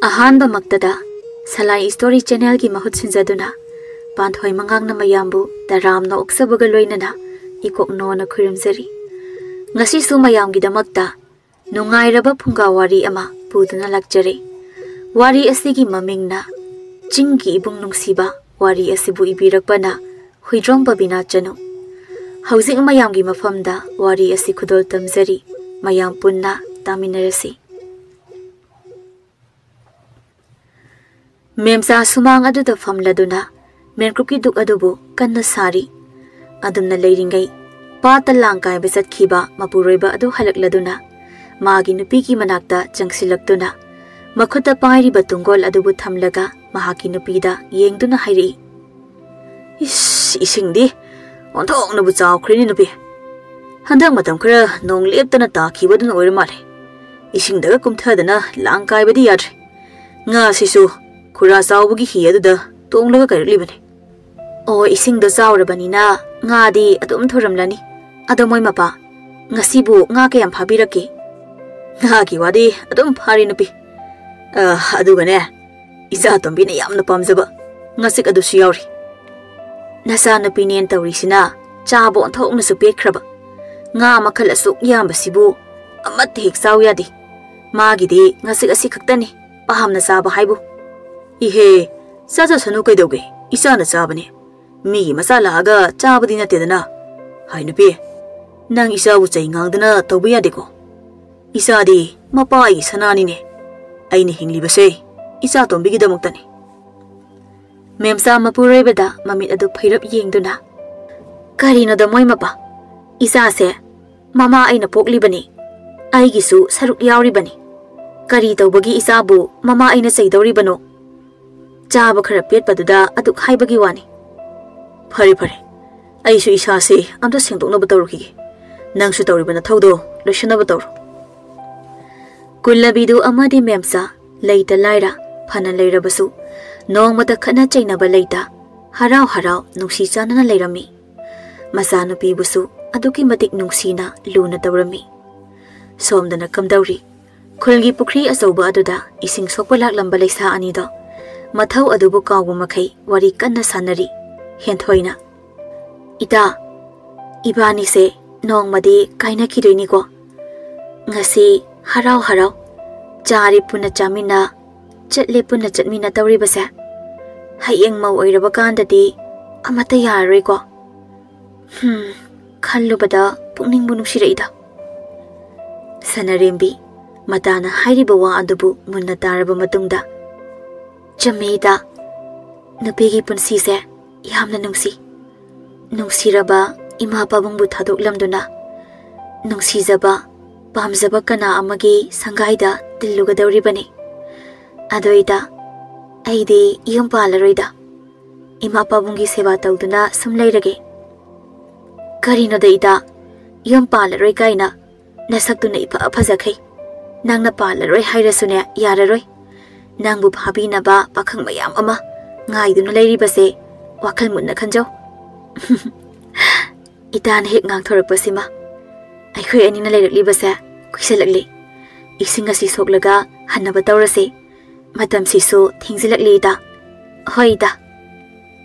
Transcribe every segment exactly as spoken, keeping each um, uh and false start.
ꯑꯍꯥꯟꯕꯃꯛꯇꯗ ꯁꯂꯥꯏ story ꯆꯦꯅꯦꯜꯒꯤ ꯃꯍꯨꯠ ꯁꯤꯟꯖꯗꯨꯅ ꯄꯥꯟꯊꯣꯏ ꯃꯉꯥꯡꯅ ꯃꯌꯥꯝꯕꯨ ꯇꯔꯥꯝꯅ ꯑꯣꯛꯆꯕꯒ ꯂꯣꯏꯅꯅ ꯏꯀꯣꯛꯅꯣꯅ ꯈꯨꯔꯨꯝꯖꯔꯤ꯫ ꯉꯁꯤꯁꯨ ꯃꯌꯥꯝꯒꯤꯗꯃꯛꯇ ꯅꯨꯡꯉꯥꯏꯔꯕ ꯐꯨꯡꯒꯥ ꯋꯥꯔꯤ ꯑꯃ ꯄꯨꯗꯨꯅ ꯂꯥꯛꯆꯔꯦ꯫ ꯋꯥꯔꯤ ꯑꯁꯤꯒꯤ ꯃꯃꯤꯡꯅ ꯆꯤꯡꯒꯤ ꯏꯕꯨꯡ ꯅꯨꯡꯁꯤꯕ꯫ ꯋꯥꯔꯤ ꯑꯁꯤꯕꯨ ꯏꯕꯤꯔꯛꯄꯅ ꯍꯨꯏꯗ꯭ꯔꯣꯝ ꯕꯕꯤꯅꯥ ꯆꯅꯨ꯫ ꯍꯧꯖꯤꯛ ꯃꯌꯥꯝꯒꯤ ꯃꯐꯝꯗ ꯋꯥꯔꯤ ꯑꯁꯤ ꯈꯨꯗꯣꯜ ꯇꯝꯖꯔꯤ꯫ ꯃꯌꯥꯝ ꯄꯨꯟꯅ ꯇꯥꯃꯤꯟꯅꯔꯁꯤ꯫ ꯃꯦꯝꯆꯥ ꯁꯨꯃꯥꯡ ꯑꯗꯨꯗ ꯐꯝꯂꯗꯨꯅ ꯃꯦꯟꯀꯨꯞꯀꯤ ꯗꯨꯛ ꯑꯗꯨꯕꯨ ꯀꯟꯅ ꯁꯥꯔꯤ꯫ ꯑꯗꯨꯝꯅ ꯂꯩꯔꯤꯉꯩ, ꯄꯥꯠꯇ ꯂꯥꯡ ꯀꯥꯏꯕ ꯆꯠꯈꯤꯕ ꯃꯄꯨꯔꯣꯏꯕ ꯑꯗꯨ ꯍꯜꯂꯛꯂꯗꯨꯅ ꯃꯥꯒꯤ ꯅꯨꯄꯤꯒꯤ ꯃꯅꯥꯛꯇ ꯆꯪꯁꯤꯜꯂꯛꯇꯨꯅ ꯃꯈꯨꯠꯇ ꯄꯥꯏꯔꯤꯕ ꯇꯨꯡꯒꯣꯜ ꯑꯗꯨꯕꯨ ꯊꯝꯂꯒ ꯃꯍꯥꯛꯀꯤ ꯅꯨꯄꯤꯗ ꯌꯦꯡꯗꯨꯅ ꯍꯥꯏꯔꯛꯏ, "ꯏꯁ, ꯏꯁꯤꯡꯗꯤ ꯑꯣꯟꯊꯣꯛꯅꯕꯨ ꯆꯥꯎꯈ꯭ꯔꯦꯅꯦ ꯅꯨꯄꯤ꯫ ꯍꯟꯗꯛ ꯃꯇꯝ ꯈꯔ ꯅꯣꯡ ꯂꯦꯞꯇꯅ ꯇꯥꯈꯤꯕꯗꯨꯅ ꯑꯣꯏꯔ ꯃꯥꯜꯂꯦ꯫ ꯏꯁꯤꯡꯗꯒ ꯀꯨꯝꯊꯗꯅ ꯂꯥꯡ ꯀꯥꯏꯕꯗꯤ ꯌꯥꯗ꯭ꯔꯦ꯫ ꯉꯥꯁꯤꯁꯨ ꯈꯨꯔꯥ ꯆꯥꯎꯕꯒꯤ ꯍꯤ ꯑꯗꯨꯗ ꯇꯣꯡꯂꯒ ꯀꯥꯏꯔꯛꯂꯤꯕꯅꯤ꯫" "ꯑꯣ, ꯏꯁꯤꯡꯗꯣ ꯆꯥꯎꯔꯕꯅꯤꯅ ꯉꯥꯗꯤ ꯑꯗꯨꯝ ꯊꯨꯔꯝꯂꯅꯤ꯫ ꯑꯗꯣ ꯃꯣꯏ ꯃꯄꯥ, ꯉꯁꯤꯕꯨ ꯉꯥ ꯀꯌꯥꯝ ꯐꯥꯕꯤꯔꯛꯀꯦ?" "ꯉꯥꯒꯤ ꯋꯥꯗꯤ ꯑꯗꯨꯝ ꯐꯥꯔꯤ ꯅꯨꯄꯤ꯫ ꯑ, ꯑꯗꯨꯒꯅꯦ, ꯏꯆꯥ ꯇꯣꯝꯕꯤꯅ ꯌꯥꯝꯅ ꯄꯥꯝꯖꯕ ꯉꯥꯆꯤꯛ ꯑꯗꯨꯁꯨ ꯌꯥꯎꯔꯤ꯫" "ꯅꯆꯥꯅꯨꯄꯤꯅꯦꯅ ꯇꯧꯔꯤꯁꯤꯅ ꯆꯥꯕ ꯑꯣꯟꯊꯣꯛꯅꯁꯨ ꯄꯦꯠꯈ꯭ꯔꯕ꯫ ꯉꯥ ꯃꯈꯜ ꯑꯁꯨꯛ ꯌꯥꯝꯕꯁꯤꯕꯨ ꯑꯃꯠꯇ ꯍꯦꯛ ꯆꯥꯎ ꯌꯥꯗꯦ꯫ ꯃꯥꯒꯤꯗꯤ ꯉꯥꯆꯤꯛ ꯑꯁꯤ ꯈꯛꯇꯅꯤ ꯄꯥꯝꯅ ꯆꯥꯕ ꯍꯥꯏꯕꯨ꯫" "ꯏꯍꯦ, ꯆꯥꯖꯁꯅꯨ ꯀꯩꯗꯧꯒꯦ? ꯏꯆꯥꯅ ꯆꯥꯕꯅꯦ꯫ ꯃꯤꯒꯤ ꯃꯆꯥ ꯂꯥꯛꯑꯒ ꯆꯥꯕꯗꯤ ꯅꯠꯇꯦꯗꯅ꯫ ꯍꯥꯏ ꯅꯨꯄꯤ, ꯅꯪ ꯏꯆꯥꯕꯨ ꯆꯩ ꯉꯥꯡꯗꯅ ꯇꯧꯕ ꯌꯥꯗꯦꯀꯣ꯫ ꯏꯆꯥꯗꯤ ꯃꯄꯥ ꯑꯩꯒꯤ ꯁꯅꯥꯅꯤꯅꯦ꯫ ꯑꯩꯅ ꯍꯤꯡꯂꯤꯕꯁꯦ ꯏꯆꯥ ꯇꯣꯝꯕꯤꯒꯤꯗꯃꯛꯇꯅꯤ꯫" ꯃꯦꯝꯆꯥ ꯃꯄꯨꯔꯣꯏꯕꯗ ꯃꯃꯤꯠ ꯑꯗꯨ ꯐꯩꯔꯞ ꯌꯦꯡꯗꯨꯅ, "ꯀꯔꯤꯅꯣꯗ ꯃꯣꯏ ꯃꯄꯥ? ꯏꯆꯥꯁꯦ ꯃꯃꯥ ꯑꯩꯅ ꯄꯣꯛꯂꯤꯕꯅꯤ꯫ ꯑꯩꯒꯤꯁꯨ ꯁꯔꯨꯛ ꯌꯥꯎꯔꯤꯕꯅꯤ꯫ ꯀꯔꯤ ꯇꯧꯕꯒꯤ ꯏꯆꯥꯕꯨ ꯃꯃꯥ ꯑꯩꯅ ꯆꯩꯗꯧꯔꯤꯕꯅꯣ? ꯆꯥꯕ ꯈꯔ ꯄꯦꯠꯄꯗꯨꯗ ꯑꯗꯨꯛ ꯍꯥꯏꯕꯒꯤ ꯋꯥꯅꯤ꯫ ꯐꯔꯦ, ꯐꯔꯦ꯫ ꯑꯩꯁꯨ ꯏꯁꯥꯁꯦ ꯑꯝꯇ ꯁꯦꯡꯗꯣꯛꯅꯕ ꯇꯧꯔꯨꯈꯤꯒꯦ꯫ ꯅꯪꯁꯨ ꯇꯧꯔꯤꯕ ꯅꯊꯧꯗꯣ ꯂꯣꯏꯁꯤꯟꯅꯕ ꯇꯧꯔꯣ꯫" ꯀꯨꯜꯂꯕꯤꯗꯨ ꯑꯃꯗꯤ ꯃꯦꯝꯆꯥ ꯂꯩꯇ ꯂꯥꯏꯔ ꯐꯅ ꯂꯩꯔꯕꯁꯨ ꯅꯣꯡꯃꯇ ꯈꯠꯅ ꯆꯩꯅꯕ ꯂꯩꯇ ꯍꯔꯥꯎ ꯍꯔꯥꯎ ꯅꯨꯡꯁꯤ ꯆꯥꯟꯅꯅ ꯂꯩꯔꯝꯃꯤ꯫ ꯃꯆꯥꯅꯨꯄꯤꯕꯨꯁꯨ ꯑꯗꯨꯛꯀꯤ ꯃꯇꯤꯛ ꯅꯨꯡꯁꯤꯅ ꯂꯨꯅ ꯇꯧꯔꯝꯃꯤ꯫ ꯁꯣꯝꯗꯅ ꯀꯝꯗꯧꯔꯤ? ꯈꯨꯜꯒꯤ ꯄꯨꯈ꯭ꯔꯤ ꯑꯆꯧꯕ ꯑꯗꯨꯗ ꯏꯁꯤꯡ ꯁꯣꯛꯄ ꯂꯥꯛꯂꯝꯕ ꯂꯩꯁꯥ ꯑꯅꯤꯗꯣ ꯃꯊꯧ ꯑꯗꯨꯕꯨ ꯀꯥꯎꯕ ꯃꯈꯩ ꯋꯥꯔꯤ ꯀꯟꯅ ꯁꯥꯟꯅꯔꯤ꯫ ꯍꯦꯟꯊꯣꯏꯅ, "ꯏꯇꯥ, ꯏꯕꯥꯅꯤꯁꯦ ꯅꯣꯡꯃꯗꯤ ꯀꯥꯏꯅꯈꯤꯗꯣꯏꯅꯤꯀꯣ꯫ ꯉꯁꯤ ꯍꯔꯥꯎ ꯍꯔꯥꯎ ꯆꯥꯔꯦ ꯄꯨꯟꯅ ꯆꯥꯃꯤꯟꯅ, ꯆꯠꯂꯦ ꯄꯨꯟꯅ ꯆꯠꯃꯤꯟꯅ ꯇꯧꯔꯤꯕꯁꯦ ꯍꯌꯦꯡ ꯃꯧ ꯑꯣꯏꯔꯕ ꯀꯥꯟꯗꯗꯤ ꯑꯃꯠꯇ ꯌꯥꯔꯔꯣꯏꯀꯣ꯫ ꯍꯝ, ꯈꯜꯂꯨꯕꯗ ꯄꯨꯛꯅꯤꯡꯕꯨ ꯅꯨꯡꯁꯤꯔꯛꯏꯗ꯫" ꯁꯅꯔꯦꯝꯕꯤ ꯃꯇꯥꯅ ꯍꯥꯏꯔꯤꯕ ꯋꯥ ꯑꯗꯨꯕꯨ ꯃꯨꯟꯅ ꯇꯥꯔꯕ ꯃꯇꯨꯡꯗ, "ꯆꯨꯝꯃꯦ ꯏꯇꯥ, ꯅꯨꯄꯤꯒꯤ ꯄꯨꯟꯁꯤꯁꯦ ꯌꯥꯝꯅ ꯅꯨꯡꯁꯤ꯫ ꯅꯨꯡꯁꯤꯔꯕ ꯏꯃꯥ ꯄꯥꯕꯨꯡꯕꯨ ꯊꯥꯗꯣꯛꯂꯝꯗꯨꯅ ꯅꯨꯡꯁꯤꯖꯕ, ꯄꯥꯝꯖꯕ ꯀꯅꯥ ꯑꯃꯒꯤ ꯁꯪꯒꯥꯏꯗ ꯇꯤꯜꯂꯨꯒꯗꯧꯔꯤꯕꯅꯤ꯫ ꯑꯗꯣ ꯏꯇꯥ, ꯑꯩꯗꯤ ꯌꯨꯝ ꯄꯥꯜꯂꯔꯣꯏꯗ꯫ ꯏꯃꯥ ꯄꯥꯕꯨꯡꯒꯤ ꯁꯦꯕꯥ ꯇꯧꯗꯨꯅ ꯁꯨꯝ ꯂꯩꯔꯒꯦ꯫" "ꯀꯔꯤꯅꯣꯗ ꯏꯇꯥ, ꯌꯨꯝ ꯄꯥꯜꯂꯔꯣꯏ ꯀꯥꯏꯅ? ꯅꯁꯛꯇꯨꯅ ꯏꯐ ꯐꯖꯈꯩ꯫ ꯅꯪꯅ ꯄꯥꯜꯂꯔꯣꯏ ꯍꯥꯏꯔꯁꯨꯅꯦ, ꯌꯥꯔꯔꯣꯏ꯫ ꯅꯪꯕꯨ ꯐꯥꯕꯤꯅꯕ ꯄꯥꯈꯪ ꯃꯌꯥꯝ ꯑꯃ ꯉꯥꯏꯗꯨꯅ ꯂꯩꯔꯤꯕꯁꯦ ꯋꯥꯈꯜ ꯃꯨꯟꯅ ꯈꯟꯖꯧ꯫" ꯏꯇꯥꯅ ꯍꯦꯛ ꯉꯥꯡꯊꯣꯔꯛꯄꯁꯤꯃ ꯑꯩꯈꯣꯏ ꯑꯅꯤꯅ ꯂꯩꯔꯛꯂꯤꯕꯁꯦ ꯀꯨꯏꯁꯜꯂꯛꯂꯤ꯫ ꯏꯁꯤꯡ ꯑꯁꯤ ꯁꯣꯛꯂꯒ ꯍꯟꯅꯕ ꯇꯧꯔꯁꯤ꯫ ꯃꯇꯝꯁꯤꯁꯨ ꯊꯦꯡꯖꯤꯜꯂꯛꯂꯤꯗ꯫ ꯍꯣꯏꯗ꯫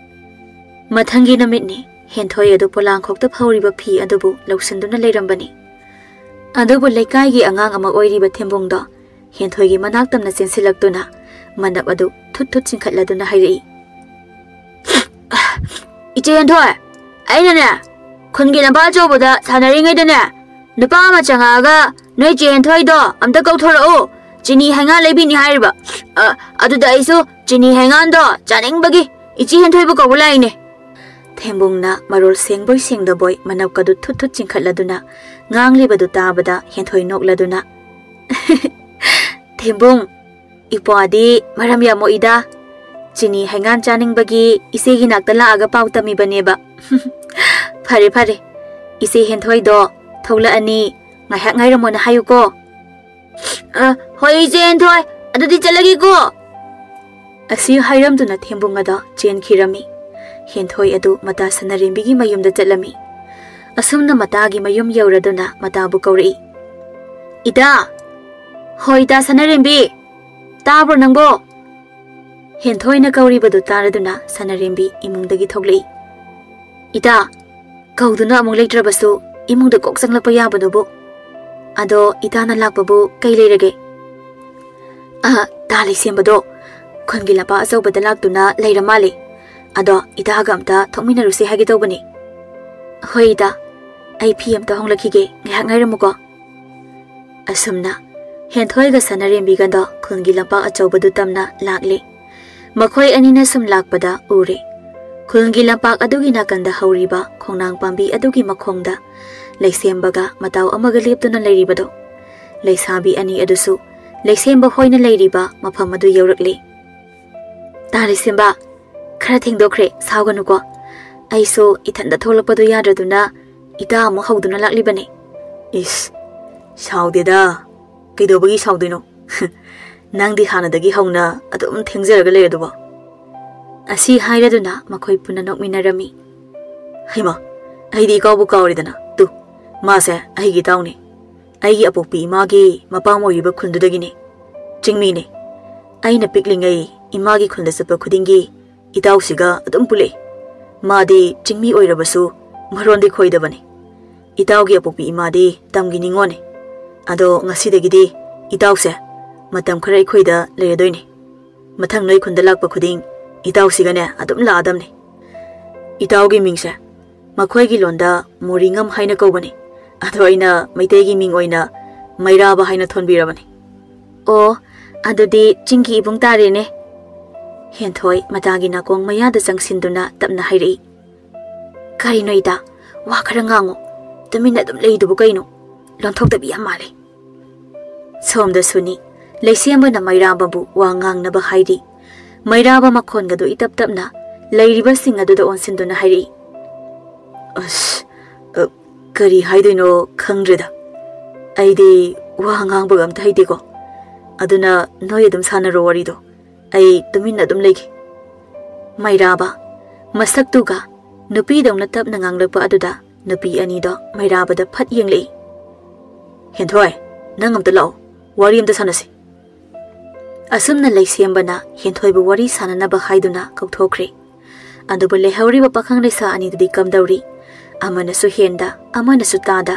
ꯃꯊꯪꯒꯤ ꯅꯨꯃꯤꯠꯅꯤ꯫ ꯍꯦꯟꯊꯣꯏ ꯑꯗꯨ ꯄꯣꯂꯥꯡꯈꯣꯛꯇ ꯐꯧꯔꯤꯕ ꯐꯤ ꯑꯗꯨꯕꯨ ꯂꯧꯁꯤꯟꯗꯨꯅ ꯂꯩꯔꯝꯕꯅꯤ꯫ ꯑꯗꯨꯕꯨ ꯂꯩꯀꯥꯏꯒꯤ ꯑꯉꯥꯡ ꯑꯃ ꯑꯣꯏꯔꯤꯕ ꯊꯦꯝꯕꯨꯡꯗꯣ ꯍꯦꯟꯊꯣꯏꯒꯤ ꯃꯅꯥꯛ ꯇꯝꯅ ꯆꯦꯟꯁꯤꯜꯂꯛꯇꯨꯅ ꯃꯅꯞ ꯑꯗꯨ ꯊꯨꯠ ꯊꯨꯠ ꯆꯤꯡꯈꯠꯂꯗꯨꯅ ꯍꯥꯏꯔꯛꯏ, "ꯏꯆꯦ ꯍꯦꯟꯊꯣꯏ, ꯑꯩꯅꯅꯦ ꯈꯨꯟꯒꯤ ꯂꯝꯄꯥꯛ ꯑꯆꯧꯕꯗ ꯁꯥꯟꯅꯔꯤꯉꯩꯗꯅꯦ ꯅꯨꯄꯥ ꯑꯃ ꯆꯪꯉꯛꯑꯒ ꯅꯣꯏ ꯆꯦ ꯍꯦꯟꯊꯣꯏꯗꯣ ꯑꯝꯇ ꯀꯧꯊꯣꯔꯛꯎ, ꯆꯤꯅꯤ ꯍꯩꯉꯥꯟ ꯂꯩꯕꯤꯅꯤ ꯍꯥꯏꯔꯤꯕ꯫ ꯑ, ꯑꯗꯨꯗ ꯑꯩꯁꯨ ꯆꯤꯅꯤ ꯍꯩꯉꯥꯟꯗꯣ ꯆꯥꯅꯤꯡꯕꯒꯤ ꯏꯆꯦ ꯍꯦꯟꯊꯣꯏꯕꯨ ꯀꯧꯕ ꯂꯥꯛꯏꯅꯦ꯫" ꯊꯦꯝꯕꯨꯡꯅ ꯃꯔꯣꯜ ꯁꯦꯡꯕꯣꯏ ꯁꯦꯡꯗꯕꯣꯏ ꯃꯅꯞꯀꯗꯨ ꯊꯨꯠ ꯊꯨꯠ ꯆꯤꯡꯈꯠꯂꯗꯨꯅ ꯉꯥꯡꯂꯤꯕꯗꯨ ꯇꯥꯕꯗ ꯍꯦꯟꯊꯣꯏ ꯅꯣꯛꯂꯗꯨꯅ, "ꯊꯦꯝꯕꯨꯡ, ꯏꯄ꯭ꯋꯥꯗꯤ ꯃꯔꯝ ꯌꯥꯝ ꯃꯣꯛꯏꯗ꯫ ꯆꯤꯅꯤ ꯍꯩꯉꯥꯟ ꯆꯥꯅꯤꯡꯕꯒꯤ ꯏꯆꯦꯒꯤ ꯅꯥꯛꯇ ꯂꯥꯛꯑꯒ ꯄꯥꯎ ꯇꯝꯃꯤꯕꯅꯦꯕ꯫ ꯐꯔꯦ, ꯐꯔꯦ꯫ ꯏꯆꯦ ꯍꯦꯟꯊꯣꯏꯗꯣ ꯊꯣꯛꯂꯛꯑꯅꯤ꯫ ꯉꯥꯏꯍꯥꯛ ꯉꯥꯏꯔꯝꯃꯣꯅ ꯍꯥꯏꯌꯨꯀꯣ꯫" "ꯑ, ꯍꯣꯏ, ꯏꯆꯦ ꯍꯦꯟꯊꯣꯏ꯫ ꯑꯗꯨꯗꯤ ꯆꯠꯂꯒꯦꯀꯣ꯫" ꯑꯁꯤ ꯍꯥꯏꯔꯝꯗꯨꯅ ꯊꯦꯝꯕꯨꯡ ꯑꯗꯣ ꯆꯦꯟꯈꯤꯔꯝꯃꯤ꯫ ꯍꯦꯟꯊꯣꯏ ꯑꯗꯨ ꯃꯇꯥ ꯁꯅꯔꯦꯝꯕꯤꯒꯤ ꯃꯌꯨꯝꯗ ꯆꯠꯂꯝꯃꯤ꯫ ꯑꯁꯨꯝꯅ ꯃꯇꯥꯒꯤ ꯃꯌꯨꯝ ꯌꯧꯔꯗꯨꯅ ꯃꯇꯥꯕꯨ ꯀꯧꯔꯛꯏ, "ꯏꯇꯥ!" "ꯍꯣꯏ, ꯏꯇꯥ ꯁꯅꯥꯔꯦꯝꯕꯤ, ꯇꯥꯕ꯭ꯔꯣ ꯅꯪꯕꯣ?" ꯍꯦꯟꯊꯣꯏꯅ ꯀꯧꯔꯤꯕꯗꯨ ꯇꯥꯔꯗꯨꯅ ꯁꯅꯥꯔꯦꯝꯕꯤ ꯏꯃꯨꯡꯗꯒꯤ ꯊꯣꯛꯂꯛꯏ꯫ "ꯏꯇꯥ, ꯀꯧꯗꯨꯅ ꯑꯃꯨꯛ ꯂꯩꯇ꯭ꯔꯕꯁꯨ ꯏꯃꯨꯡꯗ ꯀꯣꯛ ꯆꯪꯂꯛꯄ ꯌꯥꯕꯗꯨꯕꯨ꯫ ꯑꯗꯣ ꯏꯇꯥꯅ ꯂꯥꯛꯄꯕꯨ ꯀꯩ ꯂꯩꯔꯒꯦ?" "ꯑ, ꯇꯥ ꯂꯩꯁꯦꯝꯕꯗꯣ ꯈꯨꯟꯒꯤ ꯂꯝꯄꯥꯛ ꯑꯆꯧꯕꯗ ꯂꯥꯛꯇꯨꯅ ꯂꯩꯔ ꯃꯥꯜꯂꯦ꯫ ꯑꯗꯣ ꯏꯇꯥꯒ ꯑꯝꯇ ꯊꯣꯛꯃꯤꯟꯅꯔꯨꯁꯦ ꯍꯥꯏꯒꯦ ꯇꯧꯕꯅꯤ꯫" "ꯍꯣꯏ ꯏꯇꯥ, ꯑꯩ ꯐꯤ ꯑꯝꯇ ꯍꯣꯡꯂꯛꯈꯤꯒꯦ, ꯉꯥꯏꯍꯥꯛ ꯉꯥꯏꯔꯝꯃꯨꯀꯣ꯫" ꯑꯁꯨꯝꯅ ꯍꯦꯟꯊꯣꯏꯒ ꯁꯅꯥꯔꯦꯝꯕꯤꯒꯗꯣ ꯈꯨꯜꯒꯤ ꯂꯝꯄꯥꯛ ꯑꯆꯧꯕꯗꯨ ꯇꯝꯅ ꯂꯥꯛꯂꯦ꯫ ꯃꯈꯣꯏ ꯑꯅꯤꯅ ꯁꯨꯝ ꯂꯥꯛꯄꯗ ꯎꯔꯦ, ꯈꯨꯜꯒꯤ ꯂꯝꯄꯥꯛ ꯑꯗꯨꯒꯤ ꯅꯥꯀꯟꯗ ꯍꯧꯔꯤꯕ ꯈꯣꯡꯅꯥꯡ ꯄꯥꯝꯕꯤ ꯑꯗꯨꯒꯤ ꯃꯈꯣꯡꯗ ꯂꯩꯁꯦꯝꯕꯒ ꯃꯇꯥꯎ ꯑꯃꯒ ꯂꯦꯞꯇꯨꯅ ꯂꯩꯔꯤꯕꯗꯣ꯫ ꯂꯩꯁꯥꯕꯤ ꯑꯅꯤ ꯑꯗꯨꯁꯨ ꯂꯩꯁꯦꯝꯕ ꯍꯣꯏꯅ ꯂꯩꯔꯤꯕ ꯃꯐꯝ ꯑꯗꯨ ꯌꯧꯔꯛꯂꯦ꯫ "ꯇꯥ ꯂꯩꯁꯦꯝꯕ, ꯈꯔ ꯊꯦꯡꯗꯣꯛꯈ꯭ꯔꯦ, ꯁꯥꯎꯒꯅꯨꯀꯣ꯫ ꯑꯩꯁꯨ ꯏꯊꯟꯗ ꯊꯣꯛꯂꯛꯄꯗꯨ ꯌꯥꯗ꯭ꯔꯗꯨꯅ ꯏꯇꯥ ꯑꯃꯨꯛ ꯍꯧꯗꯨꯅ ꯂꯥꯛꯂꯤꯕꯅꯤ꯫" "ꯏꯁ, ꯁꯥꯎꯗꯦꯗ꯫ ꯀꯩꯗꯧꯕꯒꯤ ꯁꯥꯎꯗꯣꯏꯅꯣ? ꯅꯪꯗꯤ ꯍꯥꯟꯅꯗꯒꯤ ꯍꯧꯅ ꯑꯗꯨꯝ ꯊꯦꯡꯖꯔꯒ ꯂꯩꯔꯗꯨꯕꯣ?" ꯑꯁꯤ ꯍꯥꯏꯔꯗꯨꯅ ꯃꯈꯣꯏ ꯄꯨꯟꯅ ꯅꯣꯛꯃꯤꯟꯅꯔꯝꯃꯤ꯫ "ꯍꯩꯃꯥ, ꯑꯩꯗꯤ ꯏꯀꯥꯎꯕꯨ ꯀꯥꯎꯔꯦꯗꯅ꯫ ꯇꯨ, ꯃꯥꯁꯦ ꯑꯩꯒꯤ ꯏꯇꯥꯎꯅꯤ꯫ ꯑꯩꯒꯤ ꯑꯄꯣꯛꯄꯤ ꯏꯃꯥꯒꯤ ꯃꯄꯥꯝ ꯑꯣꯏꯔꯤꯕ ꯈꯨꯜꯗꯨꯗꯒꯤꯅꯤ꯫ ꯆꯤꯡꯃꯤꯅꯤ꯫ ꯑꯩꯅ ꯄꯤꯛꯂꯤꯉꯩ ꯏꯃꯥꯒꯤ ꯈꯨꯜꯗ ꯆꯠꯄ ꯈꯨꯗꯤꯡꯒꯤ ꯏꯇꯥꯎꯁꯤꯒ ꯑꯗꯨꯝ ꯄꯨꯜꯂꯛꯏ꯫ ꯃꯥꯗꯤ ꯆꯤꯡꯃꯤ ꯑꯣꯏꯔꯕꯁꯨ ꯃꯔꯣꯟꯗꯤ ꯈꯣꯏꯗꯕꯅꯤ꯫ ꯏꯇꯥꯎꯒꯤ ꯑꯄꯣꯛꯄꯤ ꯏꯃꯥꯗꯤ ꯇꯝꯒꯤ ꯅꯤꯉꯣꯜꯅꯤ꯫ ꯑꯗꯣ ꯉꯁꯤꯗꯒꯤꯗꯤ ꯏꯇꯥꯎꯁꯦ ꯃꯇꯝ ꯈꯔ ꯑꯩꯈꯣꯏꯗ ꯂꯩꯔꯗꯣꯏꯅꯤ꯫ ꯃꯊꯪ ꯅꯣꯏ ꯈꯨꯟꯗ ꯂꯥꯛꯄ ꯈꯨꯗꯤꯡ ꯏꯇꯥꯎꯁꯤꯒꯅꯦ ꯑꯗꯨꯝ ꯂꯥꯛꯑꯗꯝꯅꯤ꯫ ꯏꯇꯥꯎꯒꯤ ꯃꯤꯡꯁꯦ ꯃꯈꯣꯏꯒꯤ ꯂꯣꯟꯗ ꯃꯣꯔꯤꯉꯝ ꯍꯥꯏꯅ ꯀꯧꯕꯅꯤ꯫ ꯑꯗꯣ ꯑꯩꯅ ꯃꯩꯇꯩꯒꯤ ꯃꯤꯡ ꯑꯣꯏꯅ ꯃꯩꯔꯥꯕ ꯍꯥꯏꯅ ꯊꯣꯟꯕꯤꯔꯕꯅꯤ꯫" "ꯑꯣ, ꯑꯗꯨꯗꯤ ꯆꯤꯡꯒꯤ ꯏꯕꯨꯡ ꯇꯥꯔꯦꯅꯦ꯫" ꯍꯦꯟꯊꯣꯏ ꯃꯇꯥꯒꯤ ꯅꯥꯀꯣꯡ ꯃꯌꯥꯗ ꯆꯪꯁꯤꯟꯗꯨꯅ ꯇꯞꯅ ꯍꯥꯏꯔꯛꯏ꯫ "ꯀꯔꯤꯅꯣ ꯏꯇꯥ? ꯋꯥ ꯈꯔ ꯉꯥꯡꯉꯣ꯫ ꯇꯨꯃꯤꯟꯅ ꯑꯗꯨꯝ ꯂꯩꯗꯨꯕꯨ ꯀꯩꯅꯣ? ꯂꯣꯟꯊꯣꯛꯇꯕꯤ ꯌꯥꯝ ꯃꯥꯜꯂꯦ꯫" ꯁꯣꯝꯗꯁꯨꯅꯤ, ꯂꯩꯁꯦꯝꯕꯅ ꯃꯩꯔꯥꯕꯕꯨ ꯋꯥ ꯉꯥꯡꯅꯕ ꯍꯥꯏꯔꯤ꯫ ꯃꯩꯔꯥꯕ ꯃꯈꯣꯟꯒꯗꯨ ꯏꯇꯞ ꯇꯞꯅ ꯂꯩꯔꯤꯕꯁꯤꯡ ꯑꯗꯨꯗ ꯑꯣꯟꯁꯤꯟꯗꯨꯅ ꯍꯥꯏꯔꯛꯏ꯫ "ꯑꯁ, ꯑ, ꯀꯔꯤ ꯍꯥꯏꯗꯣꯏꯅꯣ ꯈꯪꯗ꯭ꯔꯦꯗ꯫ ꯑꯩꯗꯤ ꯋꯥ ꯉꯥꯡꯕꯒ ꯑꯝꯇ ꯍꯩꯇꯦꯀꯣ꯫ ꯑꯗꯨꯅ ꯅꯣꯏ ꯑꯗꯨꯝ ꯁꯥꯟꯅꯔꯣ ꯋꯥꯔꯤꯗꯣ꯫ ꯑꯩ ꯇꯨꯃꯤꯟꯅ ꯑꯗꯨꯝ ꯂꯩꯒꯦ꯫" ꯃꯩꯔꯥꯕ ꯃꯁꯛꯇꯨꯒ ꯅꯨꯄꯤꯗꯧꯅ ꯇꯞꯅ ꯉꯥꯡꯂꯛꯄ ꯑꯗꯨꯗ ꯅꯨꯄꯤ ꯑꯅꯤꯗꯣ ꯃꯩꯔꯥꯕꯗ ꯐꯠ ꯌꯦꯡꯂꯛꯏ꯫ "ꯍꯦꯟꯊꯣꯏ, ꯅꯪ ꯑꯝꯇ ꯂꯥꯛꯑꯣ꯫ ꯋꯥꯔꯤ ꯑꯝꯇ ꯁꯥꯟꯅꯁꯤ꯫ ꯑꯁꯨꯝꯅ ꯂꯩꯁꯦꯝꯕꯅ ꯍꯦꯟꯊꯣꯏꯕ ꯋꯥꯔꯤ ꯁꯥꯟꯅꯅꯕ ꯍꯥꯏꯗꯨꯅ ꯀꯧꯊꯣꯛꯈ꯭ꯔꯦ꯫ ꯑꯗꯨꯕꯨ ꯂꯩꯍꯧꯔꯤꯕ ꯄꯥꯈꯪ ꯂꯩꯁꯥ ꯑꯅꯤꯗꯨꯗꯤ ꯀꯝꯗꯧꯔꯤ? ꯑꯃꯅꯁꯨ ꯍꯦꯟꯗ, ꯑꯃꯅꯁꯨ ꯇꯥꯗ,